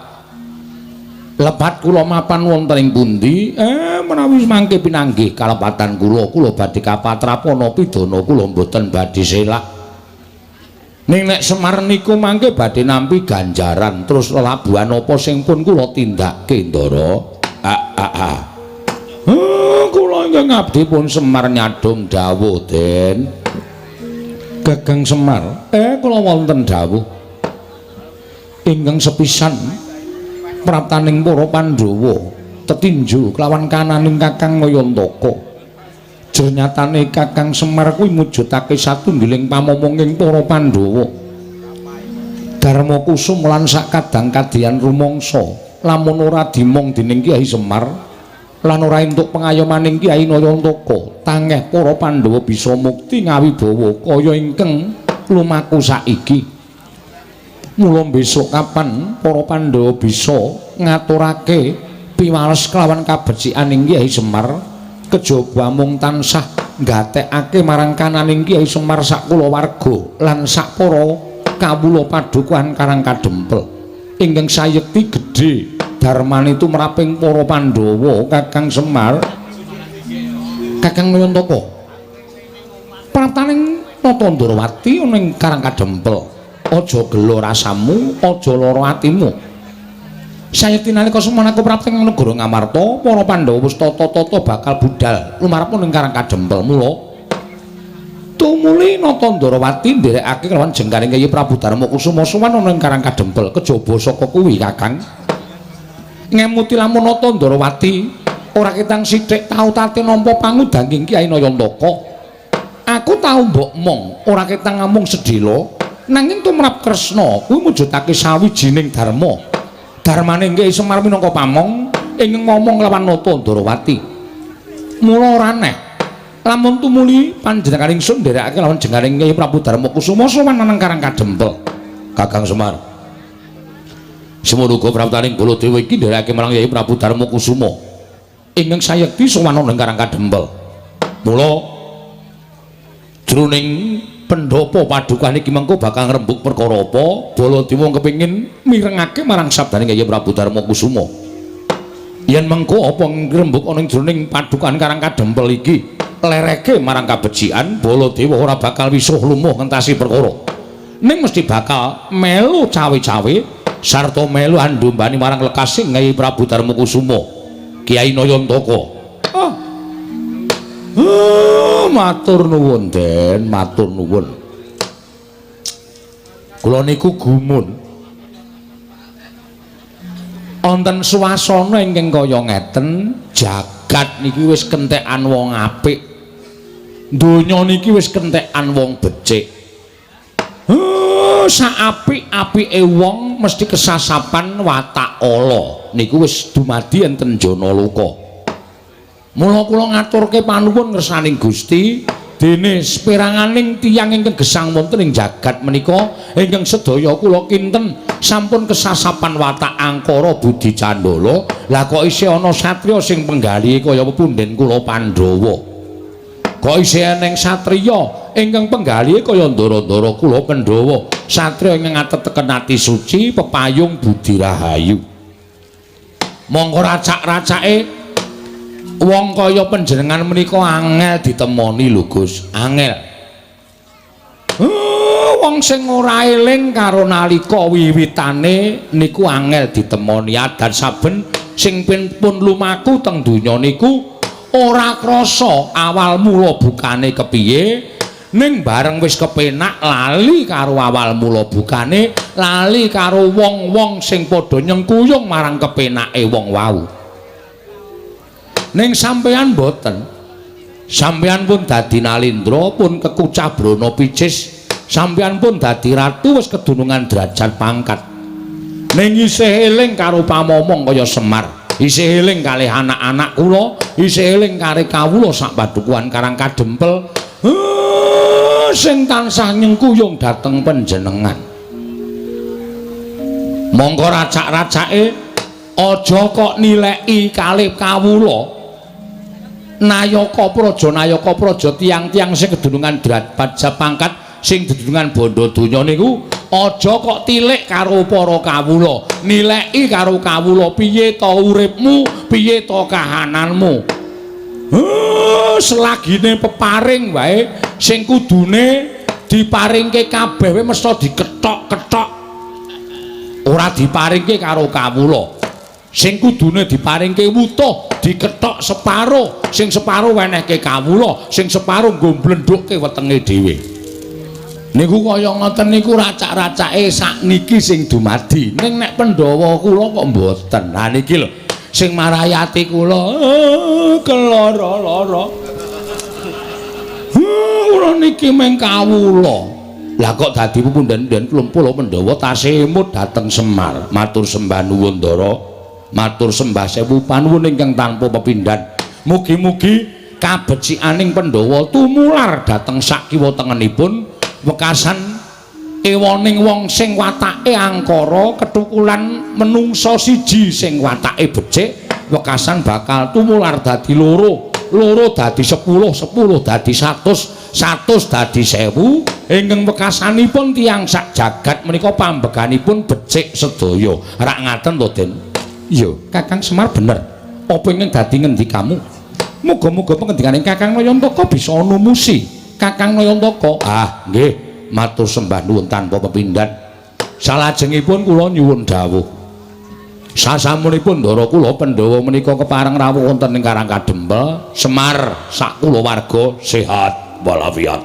Lepat kula mapan wonten ing pundi? Menawi mangke pinanggih kalepatan kula, kula badhe kapatrapana pidana kula mboten badhe selak. Ning nek Semar niku mangke badhe nampi ganjaran terus lelabuhan apa sing pun kula tindakke, Ndara? Kula ingkang abdi pun Semar nyadhong dawuh, Den. Gagang Semar, kula wonten dawuh. Ingkang sepisan praptaning para Pandhawa tetinju kelawan kananing Kakang Nayantaka. Jernyatane Kakang Semar kuwi mujudake satunggiling pamomonging para Pandhawa. Darma Kusum lan sakadang kadian rumangsa lamun ora dimong dening Kyai Semar lan ora entuk pengayomaning Kyai Nayantaka, tangeh para Pandhawa bisa mukti ngawibawa kaya ingkang lumaku saiki. Mula besok kapan para Pandhawa bisa ngaturake piwales kelawan kabecikan Kyai Semar, kejaba mung tansah nggatekake marang kananing Kyai Semar sak kulawarga lan sak para kawula padukuhan Karang Kadempel. Ingkang sayekti gedhe darmane tumraping para Pandhawa Kakang Semar, Kakang Nayantaka. Praptaning Nata Ndrawati ana ing Karang Kadempel. Aja gela rasamu, aja lara atimu. Sayekti nalika semana aku prapti ing negara Ngamarta, para Pandhawa wis tata-tata bakal budal lumarep ning Karang Kadempel. Mula tumuli Nata Ndrawati nderekake kelawan jengkaring Kyai Prabu Darma Kusuma sowan ana ing Karang Kadempel. Kejaba saka kuwi Kakang ngemuti lamun Nata Ndrawati ora ketang sithik tau tate nampa pangudanging Kyai Nayantaka. Aku tau mbok mong ora ketang amung sedhela, nanging tumrap Kresna kuwi mujudake sawijining dharma. Darmane Kyai Semar minangka pamong ingkang ngomong lawan Nata Ndrawati. Mula ora aneh lamun tumuli panjenengan ingsun nderekake lawan jengaring Kyai Prabu Darma Kusuma sowan nang Karang Kadempel. Kakang Semar, semono uga praptaning Baladewa iki nderekake marang Kyai Prabu Darma Kusuma ingkang sayekti sowan nang Karang Kadempel. Mula jroning pendhapa padukan iki mengko bakal ngrembug perkara apa, Baladewa kepengin mirengake marang sabdane Kyai Prabu Darma Kusuma. Yen mengko apa ngrembug ana ing jroning padukan Karang Kadempel iki lereke marang kabecikan, Baladewa ora bakal wisuh lumuh ngentasi perkara. Ning mesti bakal melu cawe-cawe sarta melu andumbani marang lekasing Kyai Prabu Darma Kusuma, Kyai Nayantaka. Matur nuwun, Den, matur nuwun. Kula niku gumun. Wonten swasana ingkang kaya ngeten, jagat niki wis kentekan wong apik. Donya niki wis kentekan wong becik. Sak apik-apike wong mesti kesasapan watak ala. Niku wis dumadi enten jana loka. Mula kula ngaturke panuwun ngersaning Gusti Dene seperanganing tiyang ingkang gesang wonten ing jagat menika ingkang sedaya kula kinten sampun kesasapan watak angkara budi candala. Lah kok isih ana satriya sing penggalihe kaya pepunden kula Pandhawa? Kok isih eneng satriya ingkang penggalihe kaya ndara-ndara kula Pandhawa? Satriya ingkang ateteken ati suci pepayung budi rahayu. Mongko racak-racake wong kaya panjenengan menika angel ditemoni lho Gus, angel. Wong sing ora eling karo nalika wiwitane niku angel ditemoni. Adan saben sing pun lumaku teng donya niku ora krasa awal mula bukane kepiye, ning bareng wis kepenak lali karo awal mula bukane, lali karo wong-wong sing padha nyengkuyung marang kepenake wong wau. Ning sampeyan mboten. Sampeyan pun dadi nalindra, pun kekucah brana picis, sampeyan pun dadi ratu wis kedunungan derajat pangkat. Ning isih eling karo pamomong kaya Semar, isih eling kalih anak-anak kula, isih eling karo kawula sak padukuhan Karang Kadempel, sing tansah nyengkuyung dhateng panjenengan. Mongko racak-racake aja kok nileki kalih kawula. Nayaka praja, nayaka praja tiyang-tiyang sing kedunungan derajat pangkat, sing dedunungan bondo donya niku aja kok tilik karo para kawula, nileki karo kawula piye to uripmu, piye to kahananmu. Selagine peparing wae sing kudune diparingke kabeh wae mesti dikethok-kethok, ora diparingke karo kawula. Sing kudune diparingke wutuh dikethok separo, sing separo wenehke kawula, sing separo nggo mblendhukke wetenge dhewe. Niku kaya ngoten niku racak-racake sakniki sing dumadi. Ning nek Pandhawa kula kok mboten. Lah niki lho sing marai ati kula keloro-loro. Kula niki mung kawula. Lah kok dadi pepunden-punden klumpul Pandhawa tasih emut dhateng Semar. Matur sembah nuwun Ndara. Matur sembah sewu panuwun ingkang tanpa pepindhan. Mugi-mugi kabecikaning Pandhawa tumular dhateng sak kiwa tengenipun wekasan ewoning wong sing watake angkara ketukulan menungsa siji sing watake becik, wekasan bakal tumular dadi loro, loro dadi 10, 10 dadi 100, 100 dadi 1000. Ingkang wekasanipun tiyang sak jagat menika pambeganipun becik sedaya. Rak ngaten to, Den? Iya, Kakang Semar bener. Apa ingkang dadi ngendikamu? Muga-muga pengendikane Kakang Nayantaka bisa numusi. Kakang Nayantaka. Ah, nggih. Matur sembah nuwun tanpa pepindhan. Salajengipun kula nyuwun dawuh. Sasampunipun ndara kula Pandhawa menika kepareng rawuh wonten ing Karang Kadempel, Semar sak kulawarga sehat walafiat.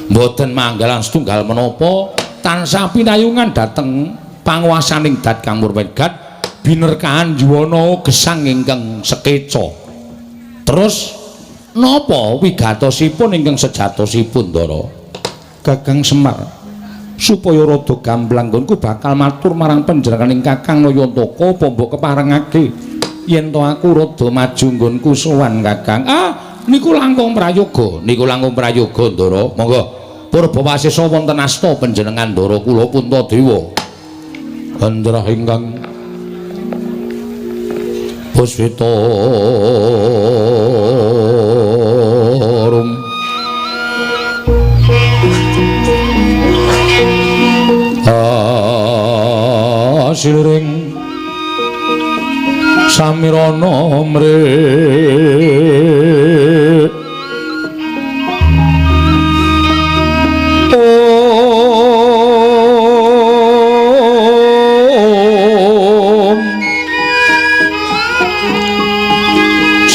Mboten manggalan setunggal menapa tansah pinayungan dhateng panguwasaning Dat Kang Murwegat binerkahan yuwana gesang ingkang sekeca. Terus napa wigatosipun ingkang sejatosipun, Ndara? Kakang Semar, supaya rada gamblang nggonku bakal matur marang panjenenganing Kakang Nayantaka apa mbok keparengake yen to aku rada maju nggonku sowan Kakang. Ah, niku langkung prayoga, niku langkung prayoga, Ndara. Monggo purbawasesa wonten asta panjenengan Ndara kula Puntadewa. Hendra ingkang puspita rum asiring samirana mre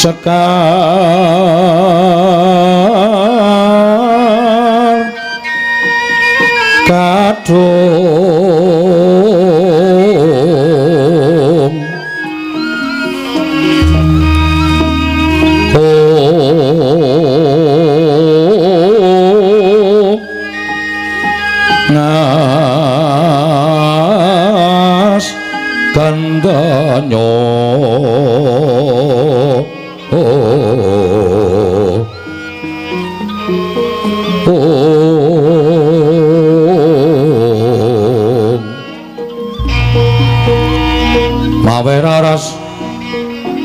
sekar kadung ngas gandanyo. Oh. Mawe raras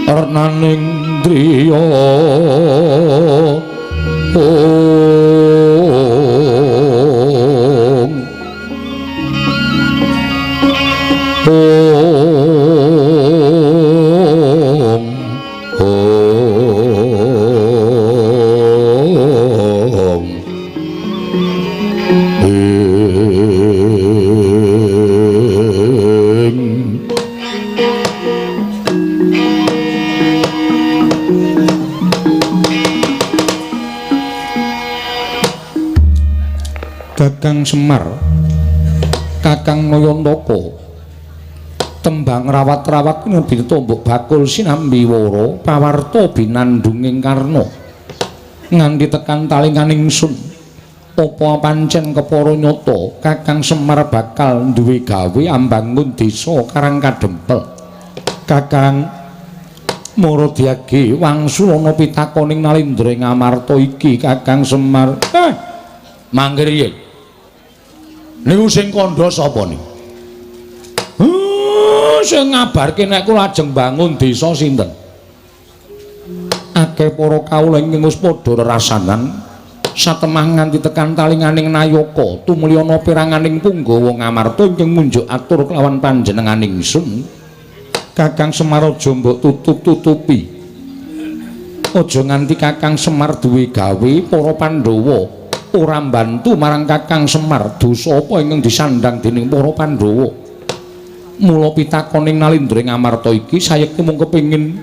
renaning driya ong ong ong ing. Kakang Semar, Kakang Nayantaka, tembang rawat-rawat ngebita mbok bakul sinambi wara pawarta binandunging karna nganti tekan talinganing sun. Apa pancen kepara nyata Kakang Semar bakal duwe gawe ambangun desa Karang Kadempel? Kakang Maradiage wangsulana pitakoning Nalindra ing Amarta iki Kakang Semar. Mangke riyin. Niku sing kandha sapa niku? Sing ngabarke nek kula ajeng bangun desa sinten? Akeh para kawula ingkang wis padha rerasanan satemah nganti tekan talinganing nayaka tumliyana peranganing punggawa Ngamarta ingkang munjuk atur kelawan panjenenganing sun. Kakang Semar aja mbok tutup-tutupi. Aja nganti Kakang Semar duwe gawe para Pandhawa ora mbantu marang Kakang Semar. Dosa apa ingkang disandhang dening para Pandhawa? Mula pitakoning Nalindra ing Amarta iki sayekti mung kepengin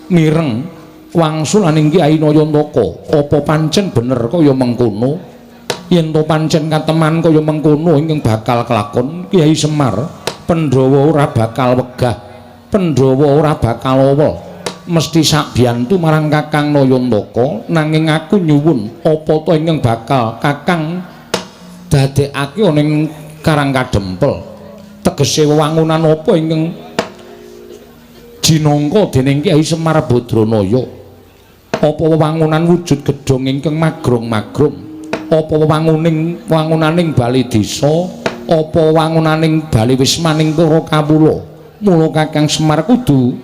mireng wangsulaning Kyai Nayantaka. Apa pancen bener kaya mengkono? Yen to pancen kateman kaya mengkono ingkang bakal kelakon Kyai Semar, Pandhawa ora bakal wegah, Pandhawa ora bakal owel, mesti sakbiyantu marang Kakang Nayantaka. Nanging aku nyuwun apa to ingkang bakal Kakang dadekake ana ing Karang Kadempel? Tegese wewangunan apa ingkang jinangka dening Kyai Semar Badranaya? Apa wewangunan wujud gedhong ingkang magrong-magrong? Apa wewangunaning bale desa? Apa wangunaning bale wismaning para kawula? Mula Kakang Semar kudu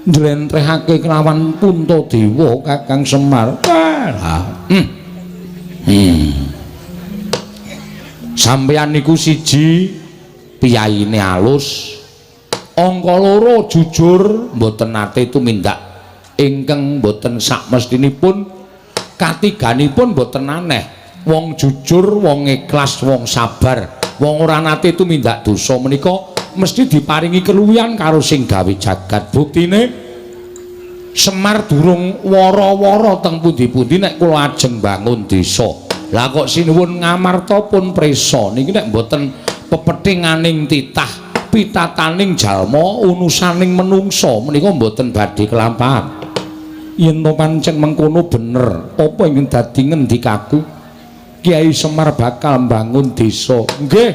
njlentrehake kelawan Puntadewa Kakang Semar. Sampeyan niku siji piyayine alus, angka loro jujur mboten nate tumindak ingkang mboten sakmestinipun, katiganipun mboten aneh. Wong jujur, wong ikhlas, wong sabar, wong ora nate tumindak dosa menika mesti diparingi keluwihan karo sing gawe jagat. Buktine Semar durung wara-wara teng pundi-pundi nek kula ajeng bangun desa. Lah kok sinuwun Ngamarta pun prisa niki nek mboten pepethinganing titah pitataning jalma unusaning menungsa menika mboten badhe kelampahan. Yen to pancen mengkono bener apa ingkang dadi ngendikaku Kyai Semar bakal mbangun desa? Nggih,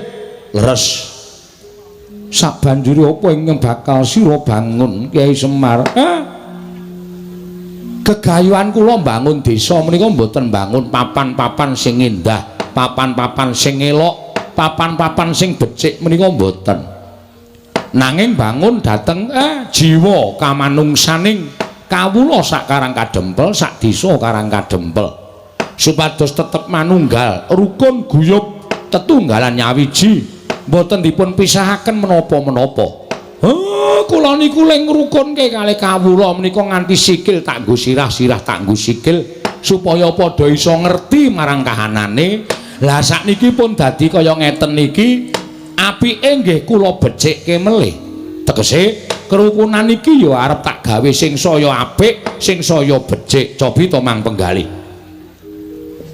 leres. Sabanjure apa ingkang bakal sira bangun Kyai Semar? Gegayuhan kula mbangun desa menika mboten mbangun papan-papan sing endah, papan-papan sing elok, papan-papan sing becik menika mboten. Nanging bangun dhateng jiwa kamanungsaning kawula sak Karang Kadempel, sak desa Karang Kadempel, supados tetep manunggal, rukun guyub, tetunggalan nyawiji, mboten dipun pisahaken menapa-menapa. Kula niku le ngrukunke kalih kawula menika nganti sikil tak nggo sirah, sirah tak nggo sikil, supaya padha iso ngerti marang kahanane. Lah sakniki pun dadi kaya ngeten niki, apike nggih kula becikke melih. Tegese kerukunan iki ya arep tak gawe sing saya apik, sing saya becik. Cobi to Mang Penggalih.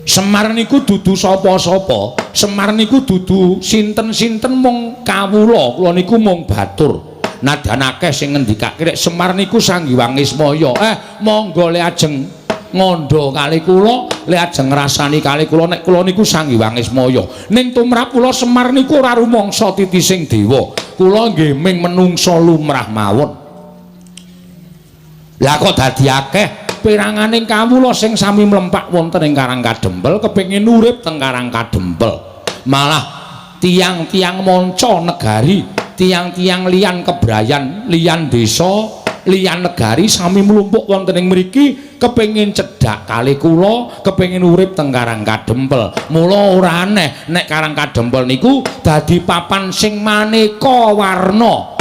Semar niku dudu sapa-sapa, Semar niku dudu sinten-sinten mung kawula, kula niku mung batur. Nadyan akeh sing ngendikake nek Semar niku Sang Hyang Ismaya. Monggo le ajeng ngandha kali kula, le ajeng ngrasani kali kula nek kula niku Sang Hyang Ismaya. Ning tumrap kula Semar niku ora rumangsa titising dewa. Kula nggih ming menungsa lumrah mawon. Lah kok dadi akeh peranganing kawula sing sami mlempak wonten ing Karang Kadempel kepengin urip teng Karang Kadempel. Malah tiang-tiang manca negari Tiang-tiang liyan kebrayan, liyan desa, liyan negari sami mlumpuk wonten ing mriki kepengin cedhak kalih kula, kepengin urip teng Karang Kadempel. Mula ora aneh nek Karang Kadempel niku dadi papan sing maneka warna.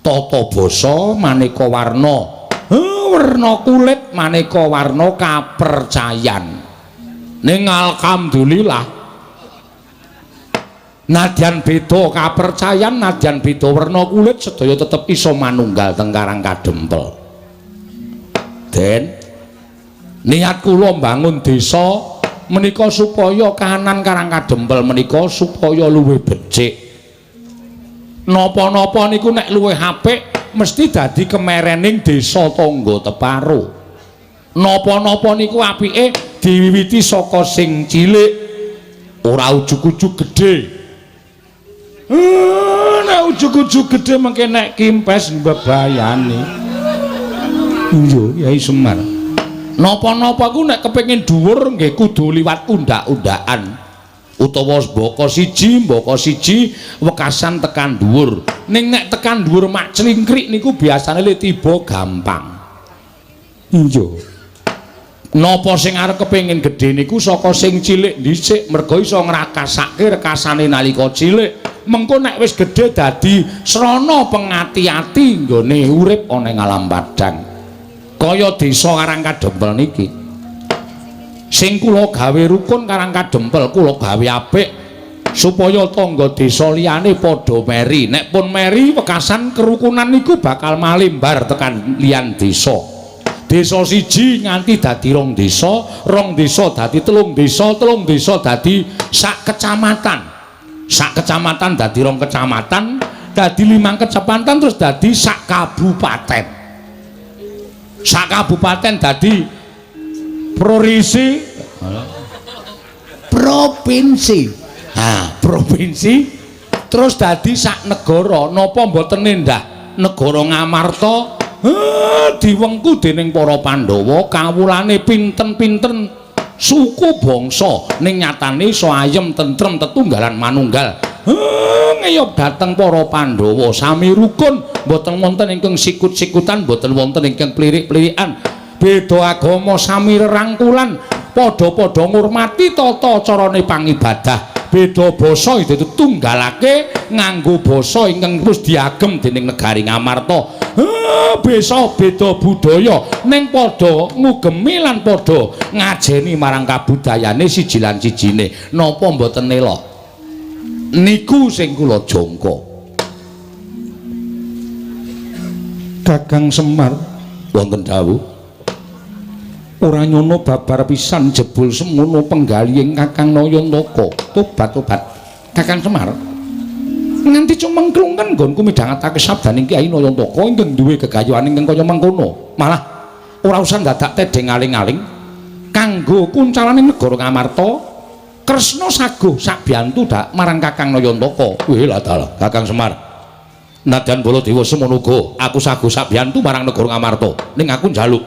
Tata basa maneka warna, werna kulit maneka warna kapercayan. Ning alhamdulillah nadyan beda kapercayan, nadyan beda werna kulit, sedaya tetep iso manunggal teng Karang Kadempel. Den, niat kula mbangun desa menika supaya kahanan Karang Kadempel menika supaya luwih becik. Napa-napa niku nek luwih apik mesti dadi kemerening desa tangga teparo. Napa-napa niku apike diwiwiti saka sing cilik, ora ujug-ujug gedhe. Nek ujug-ujug gedhe mengke nek kimpes mbebayani. Iya, Yai Semar. Napa-napa ku nek kepengin dhuwur nggih kudu liwat undak-undakan. Utawa mbaka siji wekasan tekan dhuwur. Ning nek tekan dhuwur mak clingkrik niku biasane le tiba gampang. Iya. Napa sing arep kepengin gedhe niku saka sing cilik dhisik, merga iso ngrakasake rekasane nalika cilik. Mengko nek wis gedhe dadi srana pengati-ati nggone urip ana ing alam padhang. Kaya desa Karang Kadempel niki. Sing kula gawe rukun Karang Kadempel, kula gawe apik supaya tangga desa liyane padha meri. Nek pun meri wekasan kerukunan niku bakal malimbar tekan liyan desa. Desa siji nganti dadi rong desa, rong desa dadi telung desa, telung desa dadi sak kecamatan. Sak kecamatan dadi rong kecamatan, dadi 5 kecamatan, terus dadi sak kabupaten. Sak kabupaten dadi provinsi, provinsi. Ha, provinsi terus dadi sak negara. Napa mboten endah negara Ngamarta diwengku dening para Pandhawa, kawulane pinten-pinten suku bangsa, ning nyatane iso ayem tentrem tetunggalan manunggal. Ngeyop dhateng para Pandhawa sami rukun, mboten wonten ingkang sikut-sikutan, mboten wonten ingkang plirik-plirikan. Beda agama sami rerangkulan, padha-padha ngurmati tata carane pangibadah. Beda basa itu ditunggalake nganggo basa ingkang wis diagem dening negari Ngamarta. Besa beda budaya ning padha ngugemi lan padha ngajeni marang kabudayane siji lan sijine. Napa mboten elok? Niku sing kula jangka. Kakang Semar wonten dawuh. Ora nyono babar pisan jebul semono penggalihing Kakang Nayantaka. Tobat-tobat. Kakang Semar. Nganti cumengklungen nggonku midhangetake sabdaning Kyai Nayantaka ingkang duwe gegayuhan ingkang kaya mengkono. Malah ora usah dadak tedheng aling-aling kanggo kuncalane negara Ngamarta. Kresna saguh sabiyantu dak marang Kakang Nayantaka. Wih lah dalah Kakang Semar. Nadyan Baladewa semono uga aku saguh sabiyantu marang negara Ngamarta. Ning aku njaluk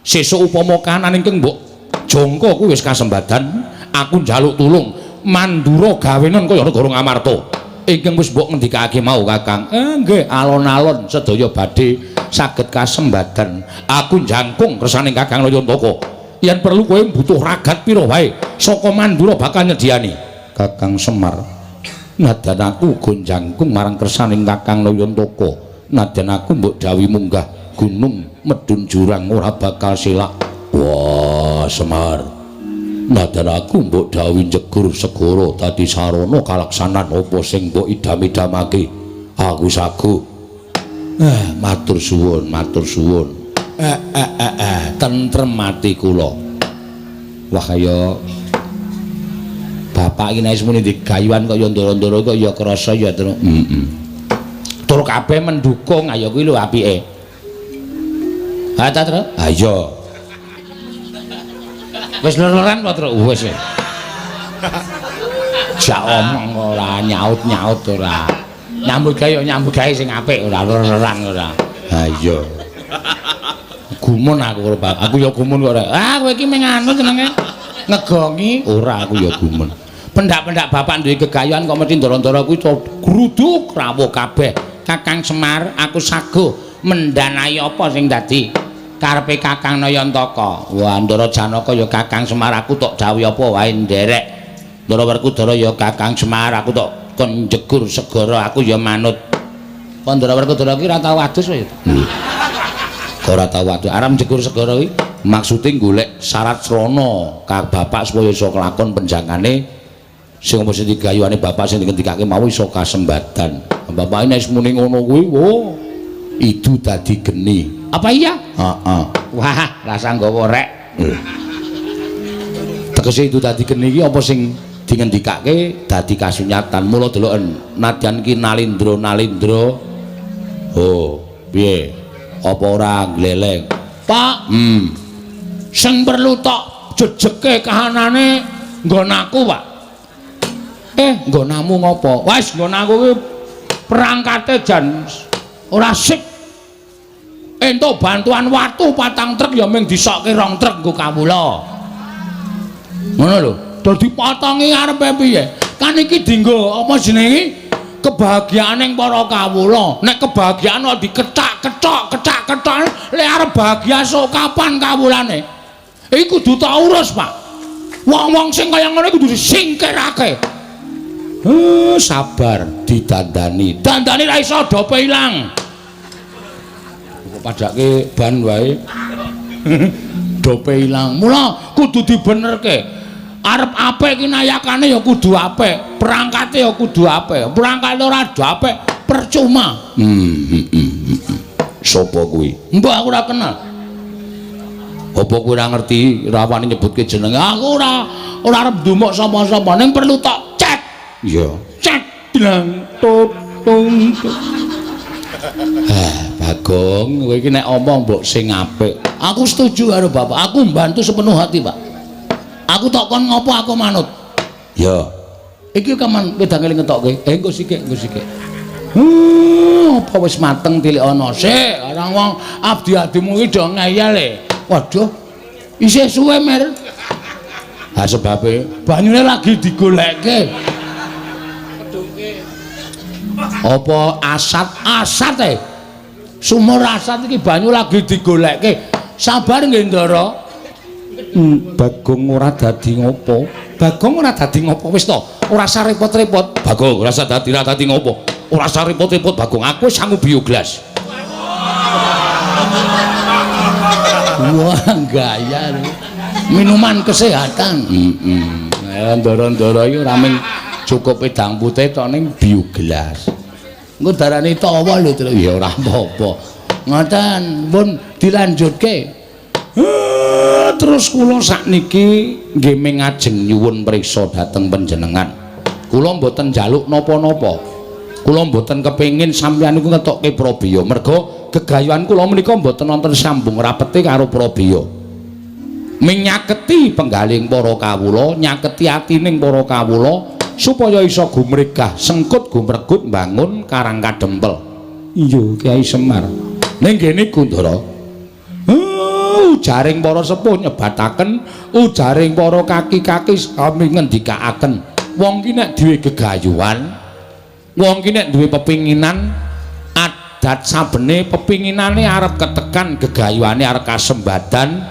sesuk upama kahanan ingkang mbok jangka kuwi wis kasembadan, aku njaluk tulung mandura gawenan kaya negara Ngamarta ingkang wis mbok ngendikake mau Kakang. Nggih, alon-alon sedaya badhe saged kasembadan. Aku jangkung kersane Kakang Nayantaka. Yen perlu kowe butuh ragat pira wae saka Mandura bakal nyediani. Kakang Semar, nadyan aku uga jangkung marang kersane Kakang Nayantaka. Nadyan aku mbok dawuhi munggah gunung medun jurang ora bakal selak. Wah Semar, nadyan aku mbok dawuhi njegur segara dadi sarana kalaksanan apa sing mbok idam-idamake, aku saguh. Matur suwun, matur suwun. Tentrem ati kula. Wah kaya bapak iki nek muni digayuhan kaya ndoro-ndoro kok ya krasa ya, Tru. Heeh. Tur kabeh mendukung, ayo kuwi lho apike. Ha ta, Tru? Ha iya. Wis lor-loran apa, Tru? Wis. Jak omong ora nyaut-nyaut ora. Nyambut gawe nyambut gawe sing apik ora lor-loran ora. Ha iya. Gumun aku karo bapak. Aku ya gumun kok ora. Ah kowe iki mung anu jenenge ngegongi ora, aku ya gumun. Pendak-pendak bapak duwe gegayuhan kok mesti ndara-ndara kuwi gruduk rawuh kabeh. Kakang Semar, aku saguh mendanai apa sing dadi karepe Kakang Nayantaka. Wah, Ndara Janaka ya Kakang Semar, aku tok dawuhi apa wae nderek. Ndara Werkudara ya Kakang Semar, aku tok kon jegur segara, aku ya manut. Kok Ndara Werkudara ki ora tau adus ya? Ora tau adus. Arep jegur segara kuwi maksude golek syarat srana ka bapak supaya iso kelakon penjangane sing mesti digayuhane bapak sing dingendikake mau iso kasembadan. Bapak nek wis muni ngono kuwi, oh, idu dadi geni. Apa iya? Heeh. Wah, rasa nggawa rek. Tegese idu dadi geni iki apa sing dingendikake dadi kasunyatan. Mula deloken nadyan ki nalindra-nalindra. Oh, piye? Apa ora gleleng? Pak, Sing perlu tok jejeke kahanane nggon aku, Pak. Nggonamu ngopo? Wis nggon aku ki perangkate jan ora sip. Entuk bantuan watu 4 truk ya mung disokke 2 truk nggo kawula. Ngono lho. Dadi potongi arepe piye? Kan iki dienggo apa jenenge? Kebahagiaaning para kawula. Nek kebahagiaan kok dikethak-kethok, kethak-kethok, lek arep bahagia sok kapan kawulane? Iki kudu tak urus, Pak. Wong-wong sing kaya ngono kudu disingkirake. Sabar didandani. Dandani ra iso dope ilang. Kok padake ban wae. Dope ilang. Mula kudu dibenerke. Arep apik iki nayakane ya kudu apik, perangkate ya kudu apik. Perangkate ora apik percuma. Sopo kuwi? Mbah aku ora kenal. Apa kowe ora ngerti ora wani nyebutke jenenge? Aku ora arep ndumuk sapa-sapa, ning perlu tok cek. Iya. Cek bilang tutung. Bagong, kowe iki nek omong mbok sing apik. Aku setuju karo bapak. Aku mbantu sepenuh hati, Pak. Aku tok kon ngopo aku manut. Ya. Iki kaman wedange ngetokke. Engko sikik, engko sikik. Apa wis mateng tilik ana sik. Orang wong abdi-abdimu iki do ngeyel e. Waduh. Isih suwe, Mer. Ha sebabe banyune lagi digolekke. Apa asat? Asat e. Sumur asat iki banyu lagi digolekke. Sabar nggih, Ndara. Bagong ora dadi ngopo? Bagong ora dadi ngopo wis to? Ora usah repot-repot. Bagong ora usah dadi ora dadi ngopo? Ora usah repot-repot Bagong, aku wis sangu bioglas. Wah, gaya lho. Minuman kesehatan. Heeh. Ndara-ndara iki ora mung cukup wedang putih tok ning bioglas. Engko darane tawa lho, Tru. Ya ora apa-apa. Ngoten, pun dilanjutke. Terus kula sakniki nggih mingajeng nyuwun priksa dhateng panjenengan. Kula mboten njaluk napa-napa. Kula mboten kepengin sampeyan niku ngetokke prabeya. Merga gegayuhan kula menika mboten wonten sambung rapete karo prabeya. Minyaketi penggaling para kawula, nyaketi atining para kawula supaya iso gumregah, sengkut gumregut mbangun Karang Kadempel. Iya, Kyai Semar. Ning kene Gundara. Ujaring para sepuh nyebataken, ujaring para kaki-kaki sami ngendikaaken. Wong ki nek duwe gegayuhan, wong ki nek duwe pepinginan, adat sabene pepinginane arep ketekan, gegayuhane arep kasembadan.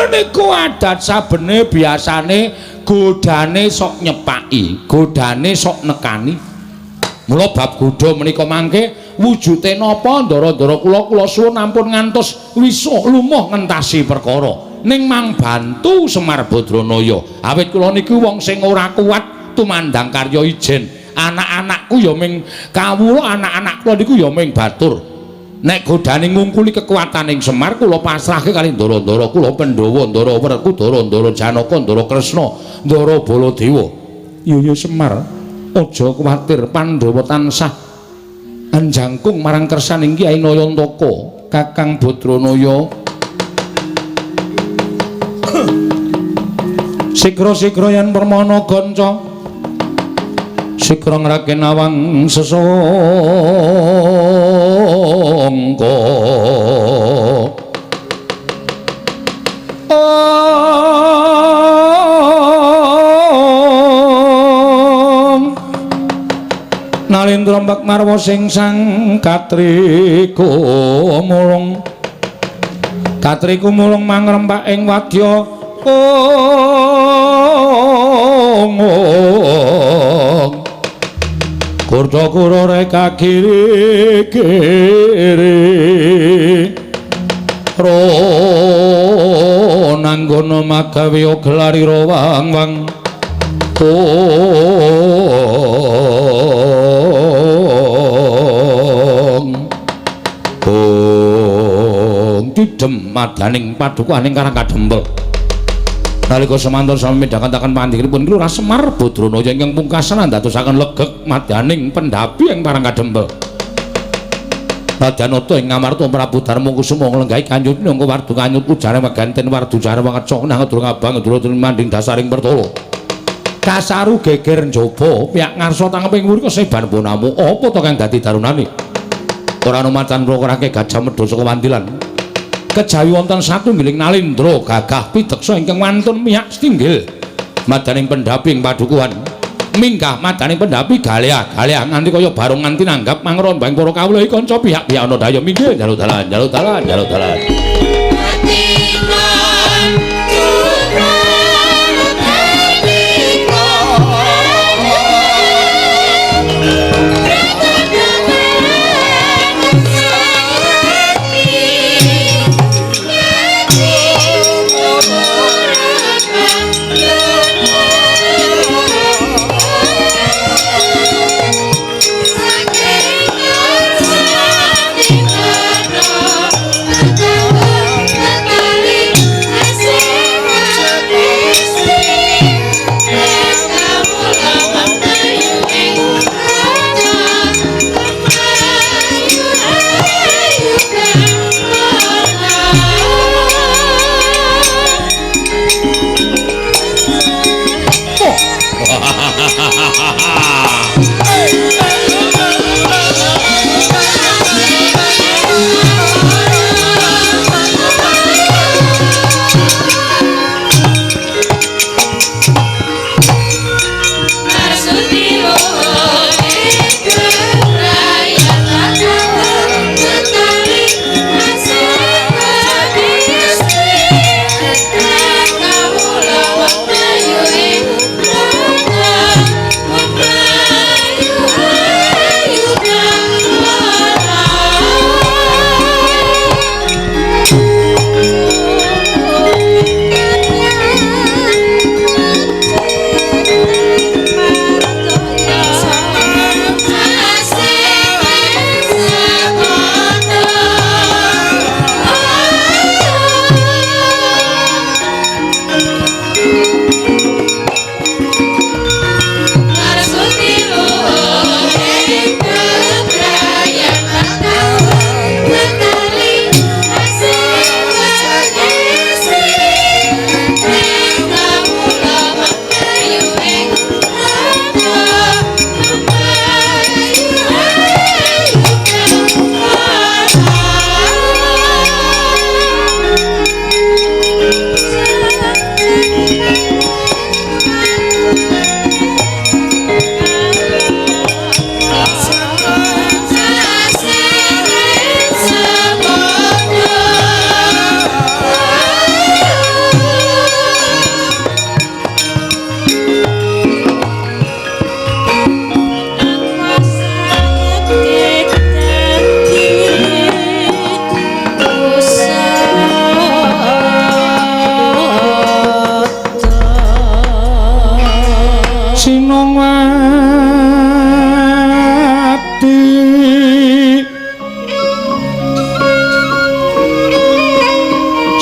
Niku adat sabene biasane godane sok nyepaki, godane sok nekani. Mula bab godha menika mangke wujude napa ndara-ndara kula kula suwun ampun ngantos wisuh lumuh ngentasi perkara ning mang bantu Semar Badranaya. Awit kula niku wong sing ora kuat tumandang karya ijen. Anak-anakku ya ming kawula, anak-anak kula niku ya ming batur. Nek godane ngungkuli kekuataning Semar kula pasrahke kali ndara-ndara kula Pandhawa, Ndara Werkudara, Ndara Janaka, Ndara Kresna, Ndara Baladewa. Iya ya Semar, aja kuwatir, Pandhawa tansah anjangkung marang kersaning Kyai Nayantaka, Kakang Badranaya. Sikra-sikra yen permana ganca, sikra ngraken awang sesangka. Nalendra mbak marwa sing sang katriku mulung. Katriku mulung mangrempak ing wadya ong. Kurda-kura reka kiri kiri ro nanggono magawe gelari ro wang wang ong ong tidem madaning padukuhaning Karang Kadempel. Nalika semanten sami midhangetaken pandikanipun Lurah Semar Badranaya ingkang pungkasan ndadosaken legeg madaning pendhapi ing Karang Kadempel. Nadyanata ing Ngamarta Prabu Darma Kusuma nglenggahi kanyut minangka wardu kanyut ujare maganten wardu jare wangeca nang durung abang durung manding dasaring pertala. Kasaru geger njaba piyak ngarsa tangeping wuri keseban bonamu apa to kang dadi darunane? Ora ana macan mrokorake gajah medha saka wandilan. Kejawi wonten satunggiling nalendra gagah pideksa ingkang wantun miyak setinggil madaning pendhapi ing padukuhan. Minggah madaning pendhapi galeah-galeah nganti kaya barong nganti nanggap mangrombang para kawula iki kanca pihak-pihak ana daya minggir njaluk dalan njaluk dalan njaluk dalan.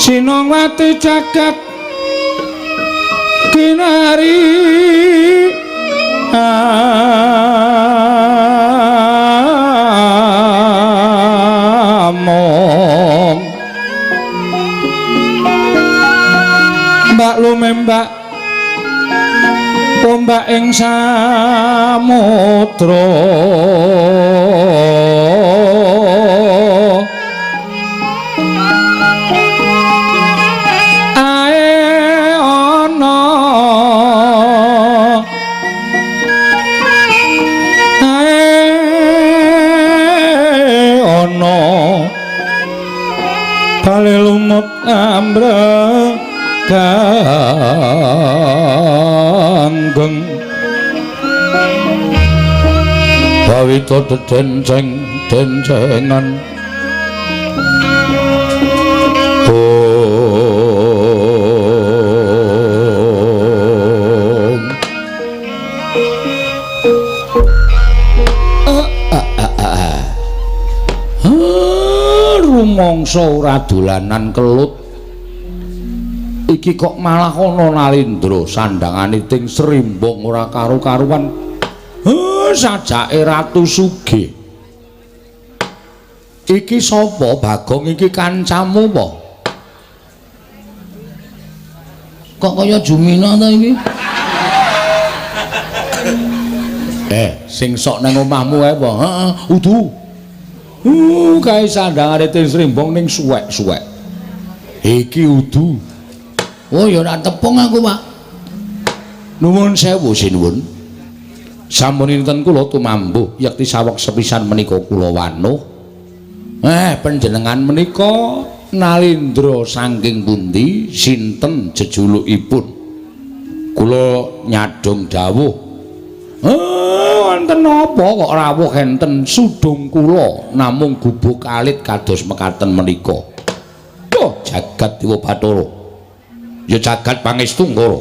Sinongwati jagat kinari among mbak lumembak ombak ing samudra ae ana ae Bale lumut ambrek ganggeng bawita dedenceng dencengan rumangsa ora dolanan kelut iki kok malah ana Nalindra sandangane ting srimbong ora karu-karuan. Sajake Ratu Sugih. Iki sapa Bagong iki kancamu apa? Kok kaya Jumina ta iki? Sing sok nang omahmu ae apa? Heeh, udu. Kae sandangane ting srimbong ning suwek-suwek. Iki udu. Oh ya ora tepung aku, Pak. Nuwun sewu sinuwun. Sampun inten kula tumambuh yekti saweg sepisan menika kula wanuh. Panjenengan menika Nalindra saking pundi? Sinten jejulukipun? Kula nyadhong dawuh. Wonten napa kok rawuh enten sudung kula namung gubuk alit kados mekaten menika. Duh, jagat Dewa Bathara. Ya jagat pangestu Ngara.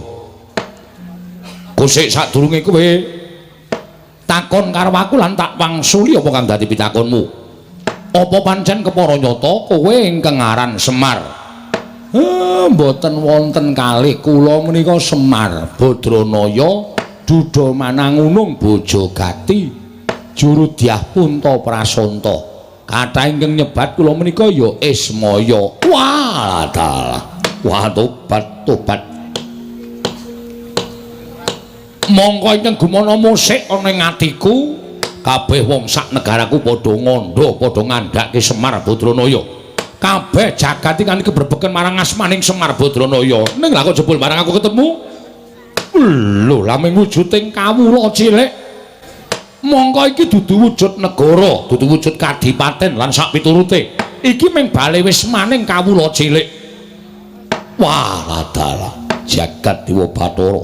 Kusik sadurunge kowe takon karo aku lan tak wangsuli apa kang dadi pitakonmu. Apa pancen kepara nyata kowe ingkang aran Semar? Mboten wonten kalih kula menika Semar Badranaya Duda Manangunung Bojogati juru dyah Punta Prasanta. Kathah ingkang nyebat kula menika ya Ismaya. Wah, dalah. Wah, tobat tobat. Mongko ingkang gumana musik ana ing atiku, kabeh wong sak negaraku padha ngandha, padha ngandhake Semar Badranaya. Kabeh jagat iki kan kebrebeken marang asmaning Semar Badranaya. Ning lha kok jebul barang aku ketemu? Lho, lah mung wujuding kawula cilik. Mongko iki dudu wujud negara, dudu wujud kadipaten lan sak piturute. Iki mung bale wismaning kawula cilik. Wah, dalah jagat Dewa Bathara.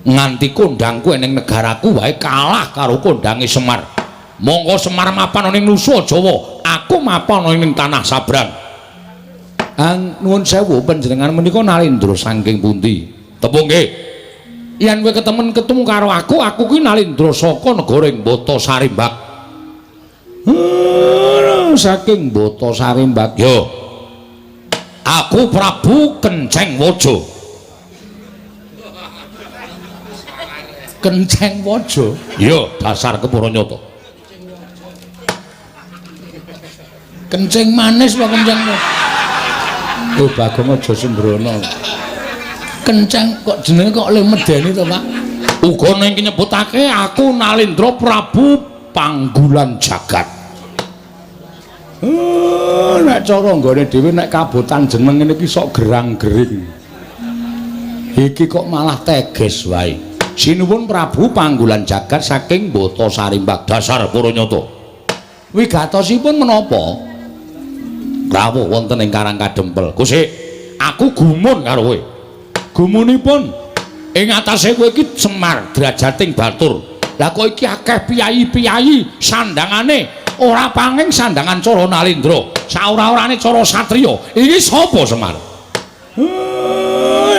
Nganti kondangku ning negaraku wae kalah karo kondange Semar. Mongko Semar mapan ana ing Nusa Jawa, aku mapan ana ing tanah Sabrang. Nuwun sewu panjenengan menika Nalindra saking pundi? Tepung nggih. Yen kowe ketemen ketemu karo aku, aku kuwi Nalindra saka negara ing Bata Sarimbak. Saking Bata Sarimbak. Yo. Aku Prabu Kenceng Waja. Kenceng Waja? Iya, dasar kepara nyata. Kenceng manis apa kenceng? Oh, Bagong aja sembrono. Kenceng kok jenenge kok le medeni to, Pak? Uga ning nyebutake aku Nalindra Prabu Panggulan Jagat. Nek cara nggone dhewe nek kabotan jeneng ngene iki sok gerang-gering. Iki kok malah teges wae. Sinuwun Prabu Panggulan Jagat saking Bata Sarimbak dasar para nyata. Wigatosipun menapa? Rawuh wonten ing Karang Kadempel. Kusik, aku gumun karo kowe. Gumunipun ing atase kowe iki Semar drajating batur. Lah kok iki akeh piyayi-piyayi sandangane ora panging sandangan cara Nalindra, saora-orane cara satriya. Iki sapa Semar?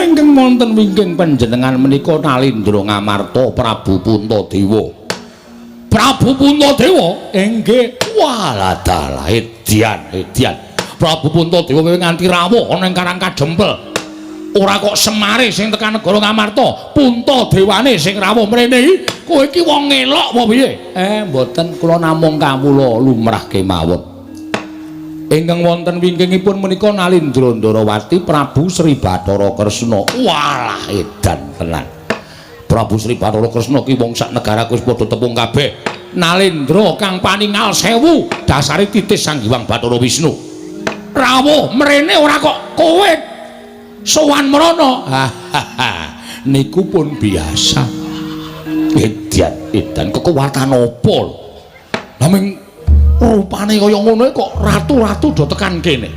Ingkang wonten wingking panjenengan menika Nalindra Ngamarta Prabu Puntadewa. Prabu Puntadewa? Inggih. Walah dalah edian edian. Prabu Puntadewa kowe nganti rawuh ana ing Karang Kadempel. Ora kok Semare sing tekan negara Ngamarta, Puntadewane sing rawuh mrene iki. Kowe iki wong ngelok apa piye? Mboten, kula namung kawula lumrah kemawon. Ingkang wonten wingkingipun menika Nalindra Ndarawati Prabu Sri Bathara Kresna. Walah edan tenan. Prabu Sri Bathara Kresna ki wong sak negaraku wis padha tepung kabeh. Nalindra kang paningal sewu dasare titis Sang Hyang Bathara Wisnu. Rawuh mrene ora kok kowe sowan mrono. Niku pun biasa. Edan edan kekuatan apa lho? Lah ming rupane kaya ngono kok ratu-ratu do tekan kene.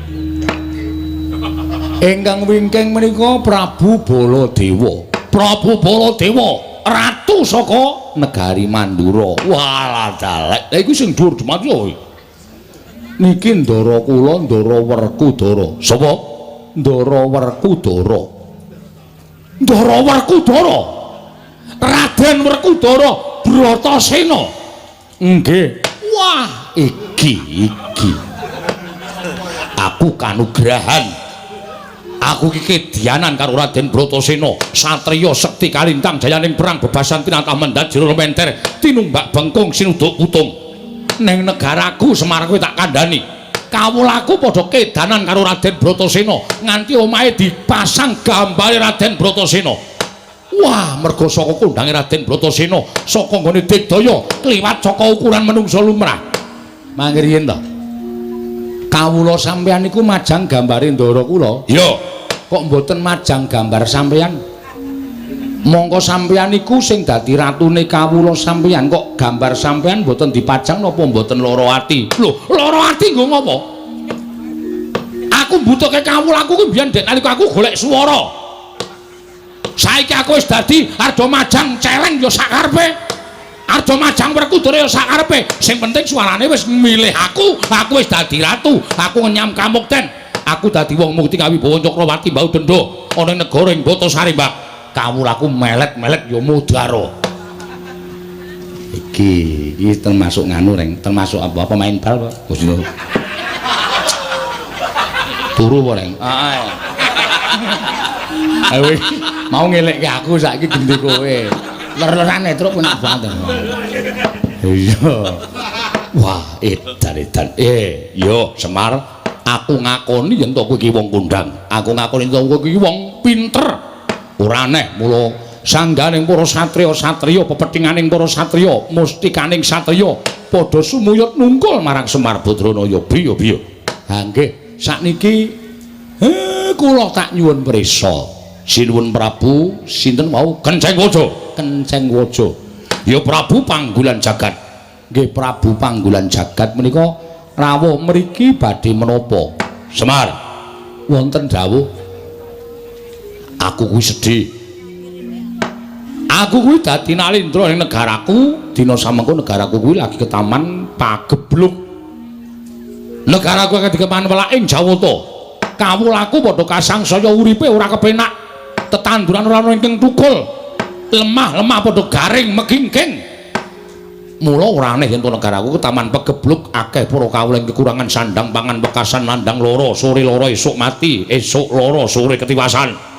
Ingkang wingking menika Prabu Baladewa. Prabu Baladewa, ratu saka negari Mandura. Walah dalek. Lha iku sing dhuwur Jumati kuwi. Niki ndara kula Ndara Werkudara. Sapa? Ndara Werkudara. Ndara Werkudara. Raden Werkudara Bratasena. Nggih. Wah, iki iki. Aku kanugrahan. Aku iki kedianan karo Raden Bratasena, satriya sekti kalintang jayaning perang bebasan tinatah mendhat jero menter, tinumbak bengkung sinuduk putung. Ning negaraku Semar kuwi tak kandhani. Kawulaku padha kedanan karo Raden Bratasena, nganti omahe dipasang gambare Raden Bratasena. Wah, merga saka kondange Raden Bratasena, saka nggone digdaya kliwat saka ukuran menungsa lumrah. Mangke riyen to. Kawula sampeyan niku majang gambare ndara kula. Iya. Kok mboten majang gambar sampeyan? Mongko sampeyan niku sing dadi ratune kawula sampeyan, kok gambar sampeyan mboten dipajang napa mboten lara ati? Lho, lara ati nggo ngopo? Aku mbutuhke kawulaku kuwi biyen dek nalika aku golek swara. Saiki aku wis dadi arda majang celeng ya sakarepe. Arda majang Werkudara ya sakarepe. Sing penting suarane wis milih aku, aku wis dadi ratu, aku ngenyam kamukten. Aku dadi wong mukti kawibawa Cakrawati mbau denda ana ing negara ing Batasari, Mbak. Kawulaku melet-melet ya mudara. Iki iki termasuk nganu reng, termasuk apa pemain bal, Pak? Gusti. Turu apa, Reng? Heeh. Ayo mau ngelekke aku saiki gendhe kowe. Ler-lerane truk enak banget. Iya. Wah, edan-edan. Yo Semar, aku ngakoni yen to kowe iki wong kondang. Aku ngakoni yen to kowe iki wong pinter. Ora aneh mula sangganing para satriya-satriya, pepethinganing para satriya, mustikaning satriya padha sumuyut nungkul marang Semar Badranaya. Biyo-biyo. Ha nggih, sakniki kula tak nyuwun prisa. Sinuwun Prabu sinten wau? Kenceng Waja. Kenceng Waja. Ya Prabu Panggulan Jagat. Nggih Prabu Panggulan Jagat menika rawuh mriki badhe menapa? Semar, wonten dawuh. Aku kuwi sedih. Aku kuwi dadi nalindra ing negaraku, dina samengko negaraku kuwi lagi ketaman pagebluk. Negaraku akan dikeman welaking Jawata. Kawulaku padha kasangsaya uripe ora kepenak. Tetanduran ora ana ingkang tukul. Lemah-lemah padha garing megingking. Mula ora aneh yen negaraku ketaman pegebluk akeh para kawula ing kekurangan sandang pangan wekasan nandang lara, sore lara esuk mati, esuk lara sore ketiwasan.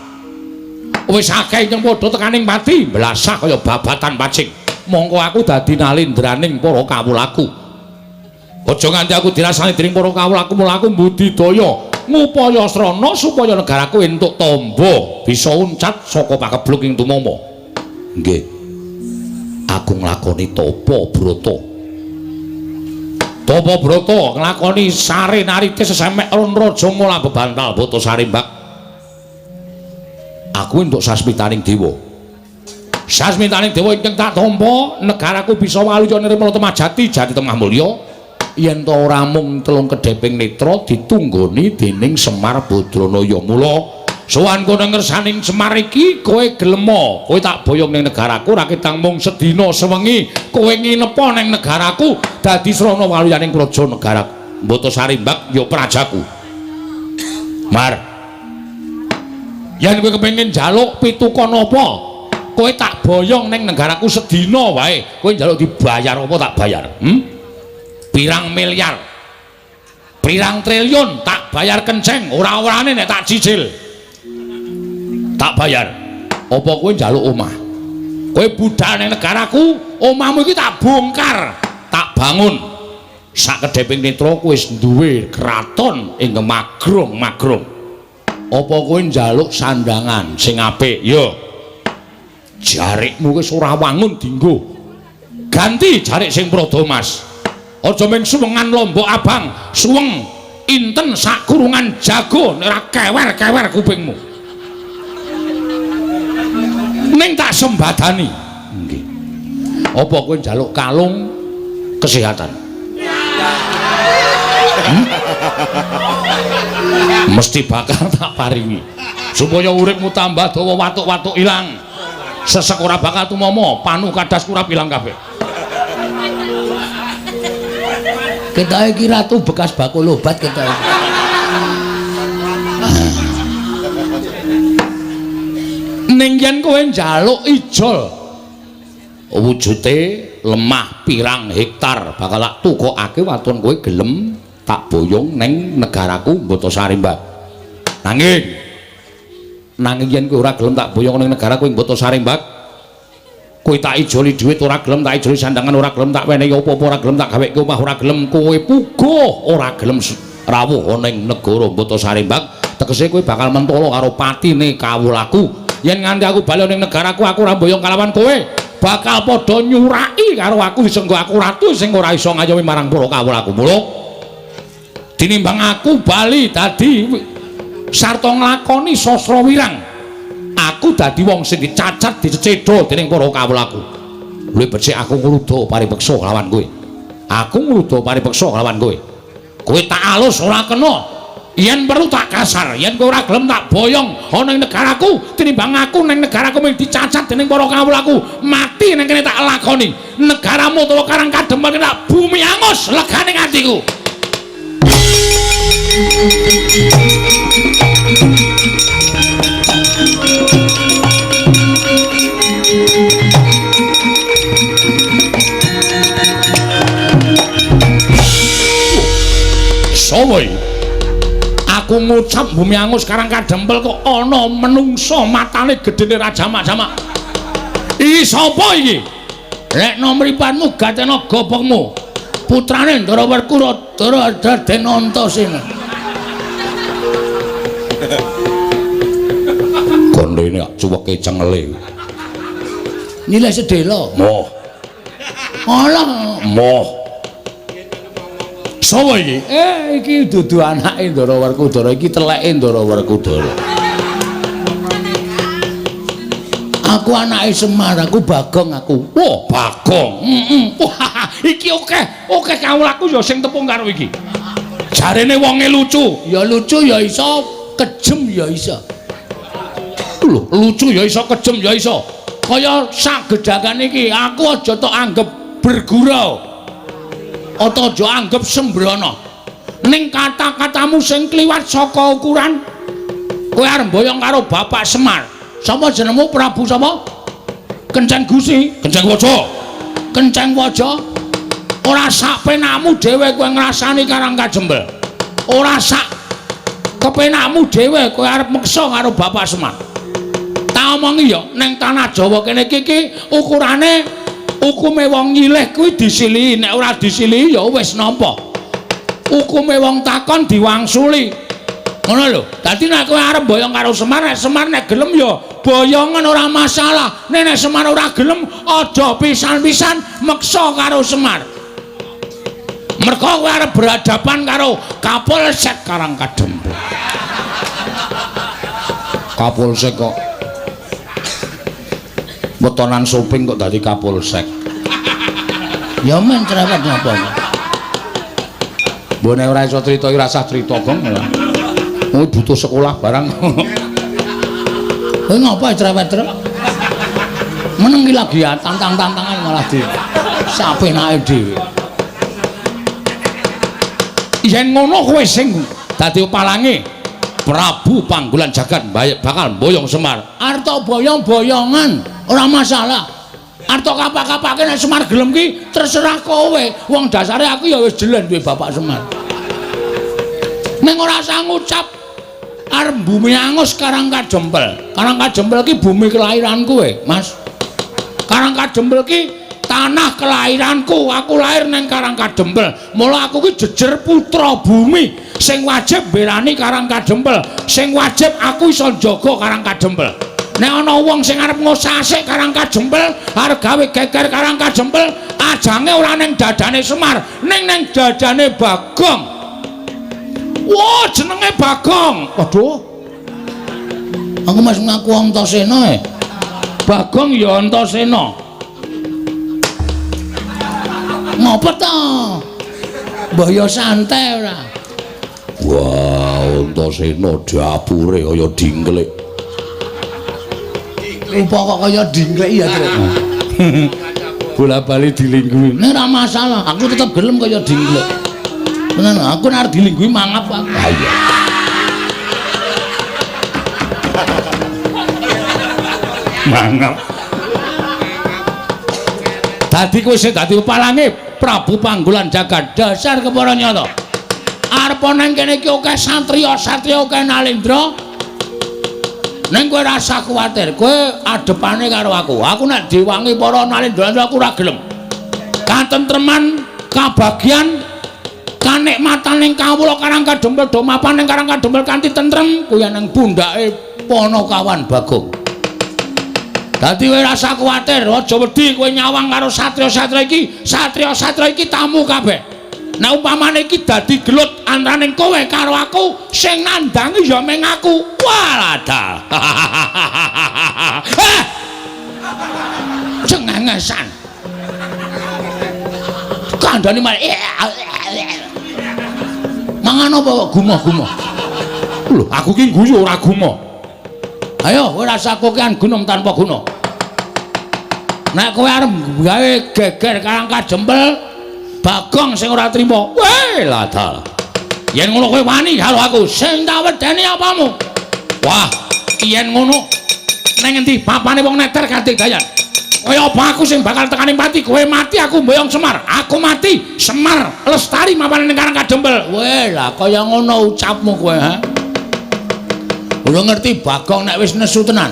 Wis akeh ingkang padha tekaning pati, blasah kaya babatan pacing. Mongko aku dadi nalindraning para kawulaku. Aja nganti aku dirasani dening para kawulaku, mula aku mbudidaya ngupaya srana supaya negaraku entuk tamba bisa uncat saka pagebluk ing tumama. Nggih. Aku nglakoni tapa brata. Tapa brata nglakoni sare narite sesemek ron raja mula bebantal Batasari, Mbak. Aku entuk sasmitaning dewa. Sasmitaning dewa ingkang tak tampa, negaraku bisa waluya nirmala temah jati jati temah mulya. Yen ta ora mung telung kedheping netra ditunggoni dening Semar Badranaya. Mula sowan kono ngersaning Semar iki kowe gelema, kowe tak boyong ning negaraku ora ketang mung sedina sewengi kowe nginepa ning negaraku dadi srana waluyaning praja negara Batasari, Mbak, ya prajaku. Mar, yen kowe kepengin njaluk pitukon apa, kowe tak boyong ning negaraku sedina wae, kowe njaluk dibayar apa tak bayar? Pirang miliar, pirang triliun tak bayar kenceng, ora-orane nek tak cicil tak bayar. Apa kowe njaluk omah? Kowe budal ning negaraku, omahmu iki tak bongkar, tak bangun. Sak kedheping netra kowe wis duwe kraton ing magrong-magrong. Apa kowe njaluk sandangan sing apik? Ya. Jarikmu wis ora wangun dinggo. Ganti jarik sing prada mas. Aja mung suwengan lombok abang, suweng inten sak kurungan jago nek ora kewer-kewer kupingmu. Ning tak sembadani. Nggih. Apa kowe njaluk kalung kesehatan? Mesti bakal tak paringi. Supaya uripmu tambah dawa, watuk-watuk ilang. Sesek ora bakal tumomo, panu kadas kurap ilang kabeh. Ketoke iki ratu bekas bakul obat ketoke. Ning yen kowe njaluk ijol wujute lemah pirang hektar bakal tak tukokake waton kowe gelem tak boyong ning negaraku Botasari, Mbak. Nanging yen kowe ora gelem tak boyong ning negaraku ing Botasari, Mbak, kowe tak ijoli dhuwit ora gelem, tak ijoli sandangan ora gelem, tak wenehi apa-apa ora gelem, tak gaweke omah ora gelem, kowe puguh ora gelem rawuh ning negara Botasari, Mbak. Tegese kowe bakal mentolo karo patine kawulaku. Yen nganti aku bali ning negaraku aku ora mboyong kalawan kowe, bakal padha nyuraki karo aku senggo aku ratu sing ora iso ngayomi marang para kawulaku. Mula tinimbang aku bali dadi sarta nglakoni sastra wirang, aku dadi wong sing dicacat dicecedha dening para kawulaku. Luwih becik aku ngluda paripeksa kelawan kowe. Aku ngluda paripeksa kelawan kowe. Kowe tak alus ora kena. Yen perlu tak kasar, yen kowe ora gelem tak boyong ana ing negaraku, tinimbang aku ning negaraku mung dicacat dening para kawulaku, mati ning kene tak lakoni. Negaramu utawa Karang Kadempel tak bumi angus legane atiku. Sopo iki? Aku ngucap bumi angus Karang Kadempel kok ana menungsa matane gedene raja jamak-jamak. Iki sapa iki? Lekno mripatmu gatena gobokmu. Putrane Ndara Werkudara Raden Antasena. Gondene cuweke cengele. Nyilih sedhela. Moh. Alah, moh. Sopo iki? Iki dudu anake Ndara Werkudara, iki teleke Ndara Werkudara. Aku anake Semar, aku Bagong aku. Wah, Bagong. Wah, iki akeh kawulaku ya sing tepung karo iki. Jarene wonge lucu. Ya lucu ya iso, kejem ya iso. Lho, lucu ya iso, kejem ya iso. Kaya sak gedhakan iki, aku aja tok anggep bergurau. Atau aja anggep sembrono. Ning kata-katamu sing kliwat saka ukuran, kowe arep mboyong karo Bapak Semar. Sapa jenengmu Prabu sapa? Kenceng Gusi, Kenceng Waja. Kenceng Waja. Ora sak penakmu dhewe kowe ngrasani Karang Kajembel. Ora sak kepenakmu dhewe kowe arep meksa karo Bapak Semar. Tak omongi ya, ning tanah Jawa kene iki ukurane hukume wong nyilih kuwi disilihi, nek ora disilihi ya wis nampa. Hukume wong takon diwangsuli. Ngono lho. Dadi nek kowe arep boyong karo Semar, nek Semar nek gelem ya boyongan ora masalah. Nek nek Semar ora gelem aja pisan-pisan meksa karo Semar. Mergo kowe arep berhadapan karo Kapolsek Karang Kadempel. Kapolsek kok wetonan soping kok dadi Kapolsek. Ya men cerewet napa. Mbok nek ora iso crita iki rasah crita, Gong. Kowe butuh sekolah barang. Kowe ngapa cerewet-cerewet? Meneng iki lagi tantang-tantangan malah di sapenake dhewe. Yen ngono kowe sing dadi palange Prabu Panggulan Jagat bakal mboyong Semar. Arta boyong-boyongan ora masalah. Arta kapak-kapake nek Semar gelem ki terserah kowe. Wong dasare aku ya wis jelen duwe Bapak Semar. Ning ora usah ngucap arep bumi angus Karang Kadempel. Karang Kadempel ki bumi kelahiranku Mas. Karang Kadempel ki tanah kelahiranku. Aku lahir neng Karang Kadempel. Mula aku ki jejer putra bumi sing wajib mbelani Karang Kadempel, sing wajib aku iso njaga Karang Kadempel. Nek ana wong sing arep ngosasik Karang Kadempel, arep gawe geger Karang Kadempel, ajange ora ning dadane Semar, ning neng dadane Bagong. Wah, jenenge Bagong. Waduh. Aku mas ngaku Antasena e. Bagong ya Antasena. Ngopo ta? Mbah ya santai ora. Wah, Antasena dapure kaya dingklik. Rupa kok kaya dingklik ya, Truk. Bola-bali dilingguhi. Nek ora masalah, aku tetep gelem kaya dingklik. Tenan, aku nek arep dilingguhi mangap aku. Ha iya. Mangap. Dadi kowe sing dadi pepalange Prabu Panggulan Jagat dasar kepara nyata. Arep nang kene iki akeh satriya-satriya akeh nalendra. Ning kowe rasa kuwatir, kowe adepane karo aku. Aku nek diwangi para nalendra aku ora gelem. Katentreman, kabagyan, kanikmatan ning kawula Karang Kadempel do mapan ning Karang Kadempel kanthi tentrem kuwi nang pundhake Panakawan Bagong. Dadi kowe rasa kuwatir, aja wedi kowe nyawang karo satriya-satriya iki, satriya-satriya iki tamu kabeh. Nek umpamane iki dadi gelut antaraning kowe karo aku, sing nandangi ya mung aku. Walah. Eh! Cengengesan. Kandhane malah mangan apa kok gumoh-gumoh? Lho, aku ki guyu ora gumoh. Ayo kowe rasa kokean gunung tanpa guna. Nek kowe arep gawe geger Karang Kadempel, Bagong sing ora trima. Weh, ladal. Yen ngono kowe wani karo aku, sing tak wedeni apamu? Wah, yen ngono nang endi papane wong neter kanthi dayan. Kaya apa aku sing bakal tekani pati, kowe mati aku mboyong Semar. Aku mati, Semar lestari mapane ning Karang Kadempel. Weh, lah kaya ngono ucapmu kowe, ha? Ora ngerti Bagong nek wis nesu tenan.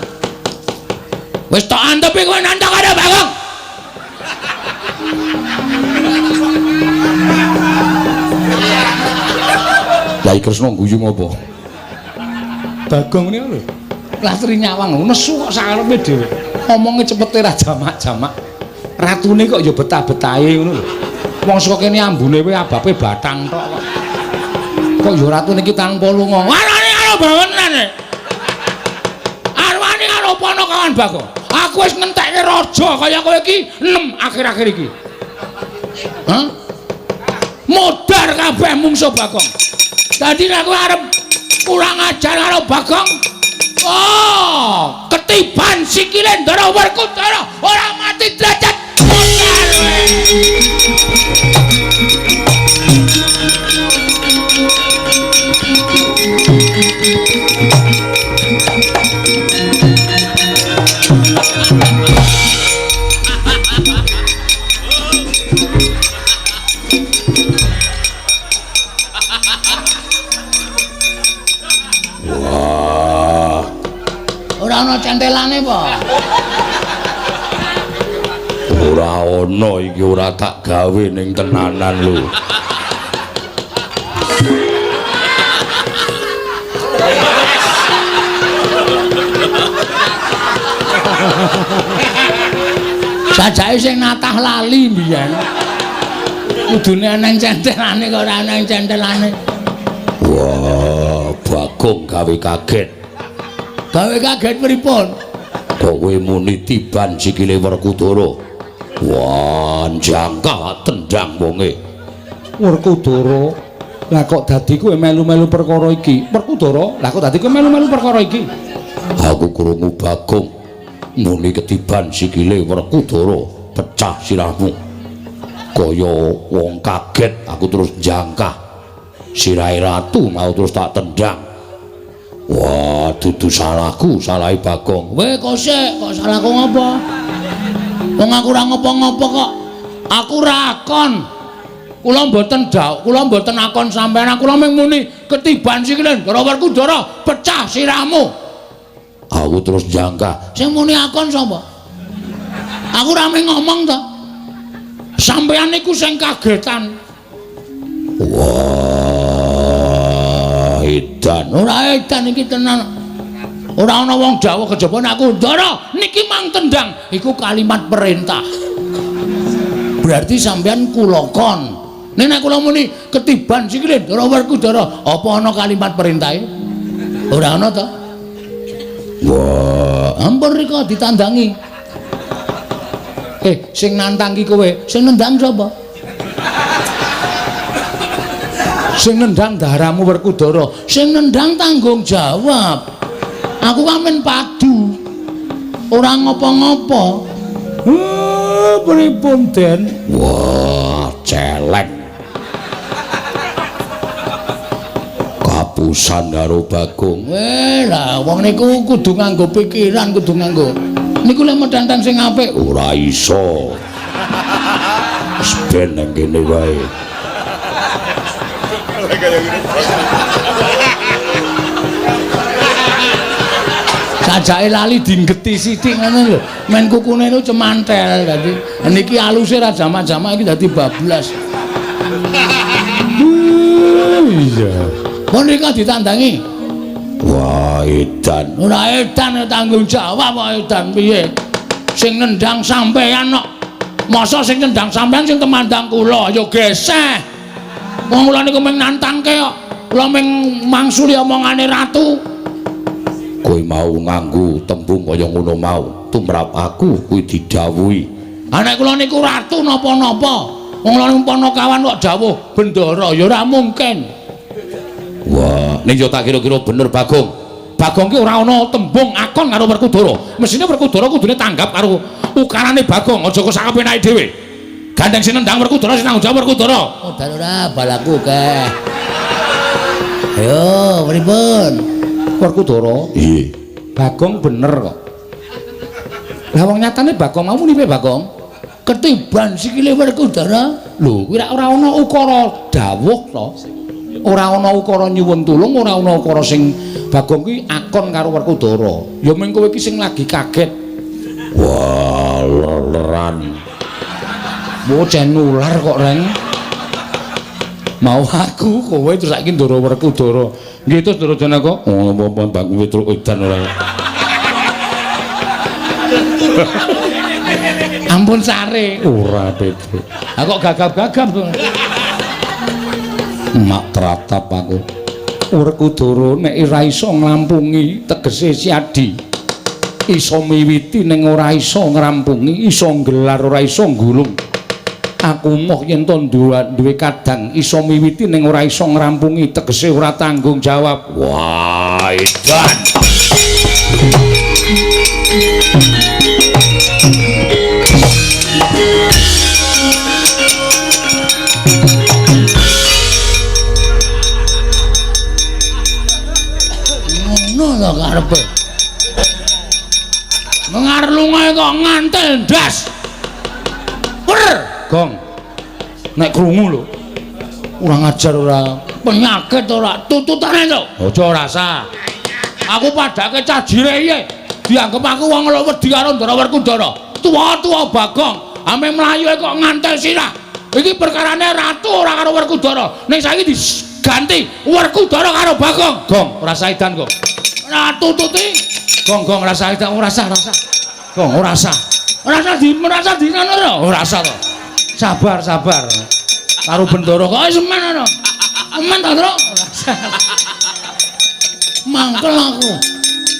Wis tok antepi kowe nantang karo Bagong. Yai Kresna guyu ngopo? Bagong niku lho. Lastri nyawang nesu kok sakarepe dhewe. Omonge cepete ra jamak-jamak. Ratune kok ya betah-betahe ngono lho. Wong saka kene ambune wae abape batang tok kok. Kok ya ratune iki tanpa lunga. Warane karo bawenan. Arwane karo Panakawan Bagong. Aku wis ngentekke raja kaya kowe iki 6 akhir-akhir iki. Hah? Modar kabeh mungsuh Bagong. Dadi nek kowe arep kurang ajar karo Bagong, oh, ketiban sikile Ndara Werkudara ora mati derajat. Modar kowe. Wah. Ora ana centelane apa? Ora ana iki ora tak gawe ning tenanan lho. Sajake sing natah lali mbiyen. Kudune ana centelane kok ora ana centelane. Wah, Bagong gawe kaget. Gawe kaget pripun? Kowe muni tiban sikile Werkudara. Wah, jangkah tendang wonge. Werkudara, lah kok dadi kowe melu-melu perkara iki? Werkudara, lah kok dadi kowe melu-melu perkara iki? Aku krungu Bagong muni ketiban sikile Werkudara, pecah sirahmu. Kaya wong kaget, aku terus jangkah. Sirahe ratu mau terus tak tendang. Wah, dudu salahku, salahe Bagong. Weh, kok sik, kok salahku ngopo? Wong aku ora ngopo-ngopo kok. Aku ora akon. Kula mboten dawuh, kula mboten akon sampean. Kula mung muni ketiban sikile Ndara Werkudara, pecah sirahmu. Aku terus jangkah. Sing muni akon sapa? Aku ora mung ngomong to. Sampean niku sing kagetan. Wah, edan. Ora edan iki tenan. Ora ana wong Jawa kejaba nek aku Ndara niki mang tendang, iku kalimat perintah. Berarti sampean kula kon. Nek nek kula muni ketiban sikile Ndara Werkudara, apa ana kalimat perintahe? Ora ana to. Wah, ampun rika ditandangi. Sing nantang ki kowe, sing nendang sapa? Sing nendang daramu Werkudara, sing nendang tanggung jawab. Aku kan men padu. Ora ngopo-ngopo. Pripun, Den? Wah, celeng. Kapusan karo Bagong. Lah wong niku kudu nganggo pikiran, kudu nganggo. Niku lek medantang sing apik ora iso. Wis ben nang kene wae. Sajake lali dinggeti sithik ngono lho. Men kukune niku cemantel dadi. Niki aluse ra jamak-jamak iki dadi bablas. Iya. Pun rika ditandangi. Wah, edan. Ora edan tanggung jawab kok edan piye? Sing nendang sampean kok. Masa sing nendang sampean sing temandang kula ya geseh. Wong kula niku mung nantangke kok. Kula mung mangsuli omongane ratu. Kowe mau nganggo tembung kaya ngono mau, tumrap aku kuwi didhawuhi. Ha nek kula niku ratu napa-napa. Wong kula niku panakawan kok dawuh bendara ya ora mungkin. Wah, ning yo tak kira-kira bener Bagong. Bagong ki ora ana tembung akon karo Werkudara. Mesine Werkudara kudune tanggap karo ukarane Bagong, aja kok sakapenake dhewe. Gandeng sing nendang Werkudara sing tanggung jawab Werkudara. Oh, dal ora balaku akeh. Ayo, pripun? Werkudara? Iya. Bagong bener kok. Lah wong nyatane Bagong mau muni piye Bagong? Ketiban sikile Werkudara. Lho, kuwi ora ana ukara dawuh to. Ora ana ukara nyuwun tulung, ora ana ukara sing Bagong kuwi akon karo Werkudara. Ya mung kowe iki sing lagi kaget. Wah, leran. Bocah nular kok, Reng. Mau aku kowe terus saiki Ndara Werkudara. Nggih terus Ndara Janaka. Oh, apa Bagong Petruk edan ora. Ampun sare. Ora Petruk. Ha kok gagap-gagap to. Mak tratap aku. Werkudara nek ora iso nglampungi tegese Siadi. Iso miwiti ning ora iso ngrampungi, iso nggelar ora iso nggulung. Aku moh yen to duwe kadang iso miwiti ning ora iso ngrampungi tegese ora tanggung jawab. Wah, edan. Ngono to karepe. Mengarlungae kok ngantel ndas. Wer, Gong. Nek krungu lho. Ora ngajar ora penyakit ora tututane to. Aja rasa. Aku padake cah jire piye? Dianggep aku wong lho wedi karo Ndara Werkudara. Tuwa-tuwa Bagong, ame mlayu kok ngantel sirah. Iki perkarane ratu ora karo Werkudara. Ning saiki diganti Werkudara karo Bagong. Gong, ora saidan kok. Ora tututi. Gong, gong rasa edan ora sah, rasa. Gong, ora sah. Ora sah di merasa di ngono ora? Ora sah to. Sabar, sabar. Karo Bendara kok semen ngono. Semen ta, Tru? Ora sah. Mangkel aku.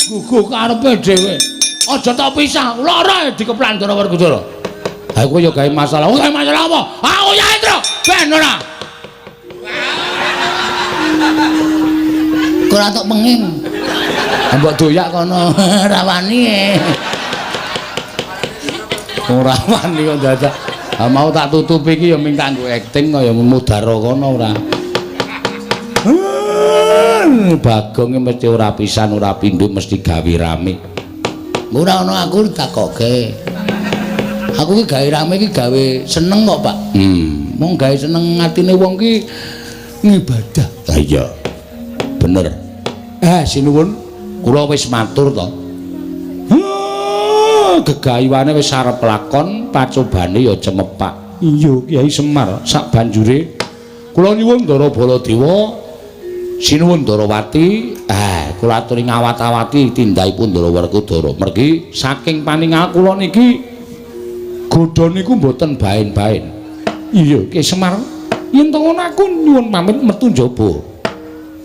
Guguh karepe dhewe. Aja tok pisah, lara dikeplan Ndara Werkudara. Ha kowe yo gawe masalah. Gawe masalah apa? Aku ya, Tru. Ben ora. Ora tok penging. Mbok doyak kono ora wani. Ora wani kok dadak. Ha mau tak tutupi iki ya ming kanggo akting kaya mudara kono ora. Bagong mesti ora pisan ora pindho mesti gawe rame. Ora ana aku takoke. Aku ki gawe rame ki gawe seneng kok, Pak. Mung gawe seneng atine wong ki ngibadah. Ha iya. Bener. Sinuwun, kula wis matur to. Gegayuhane wis arep lakon, pacobane ya cemepak. Iya, Kyai Semar, sak banjure kula nyuwun Ndara Baladewa, sinuwun Ndarawati, kula aturi ngawat-awati tindakipun Ndara Werkudara. Mergi saking paningal kula niki godha niku mboten baen-baen. Iya, Kyai Semar, yen to ngono aku nyuwun pamit metu njaba.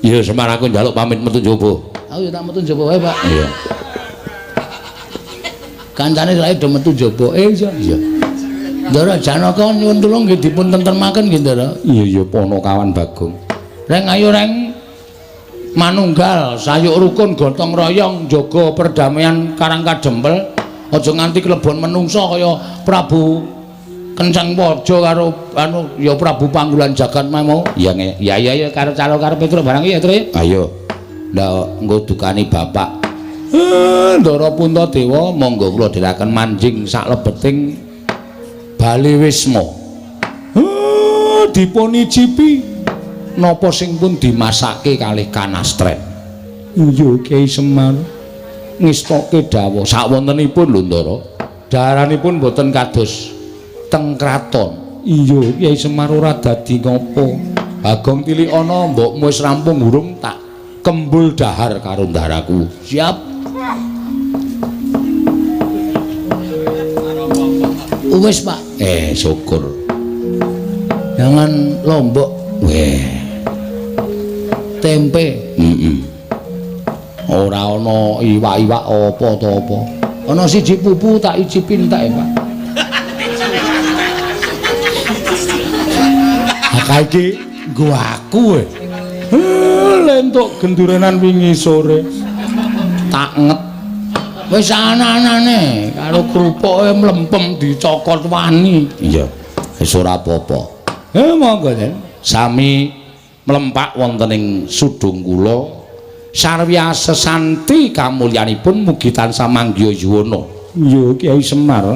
Iya, Semar, aku njaluk pamit metu njaba. Aku ya tak metu njaba wae, Pak. Iya. Kancane saiki do metu njaba. Iya. Iya. Ndara Janaka nyuwun tulung nggih dipun tentremaken nggih, Ndara. Iya, iya, Panakawan Bagong. Reng ayo reng manunggal sayuk rukun gotong royong jaga perdamaian Karang Kadempel. Aja nganti klebon menungsa kaya Prabu Kenceng Waja karo anu ya Prabu Panggulan Jagat mau. Iya ya ya ya karo calo karo Petruk barang ya Tru. Ayo. Lah engko dukani bapak. Ndara Puntadewa monggo kula dherekaken manjing saklebeting Bale Wisma. Dipun icipi napa sing pun dimasake kalih kanastren. Iya Kyai Semar ngestoke dawuh sakwontenipun lho Ndara. Daharanipun boten kados teng kraton. Iya Kyai Semar ora dadi ngopo. Bagong tilik ana mbokmu wis rampung urung tak kembul dahar karo ndaraku. Siap. Wis Pak. Syukur. Jangan lombok. Weh. Tempe. Heeh. Ora ana iwak-iwak apa to apa. Ana siji pupu tak icipin tak ya, Pak. Ha iki nggo aku e. Lentuk gendurenan wingi sore. Tak nget. Wis ana-anane karo krupuke mlempem dicokot wani. Iya. Wis ora apa-apa. Monggo Den. Sami mlempak wonten ing sudung kula. Sarwya sesanti kamulyanipun mugi tansah manggiya yuwana. Iya Kyai Semar.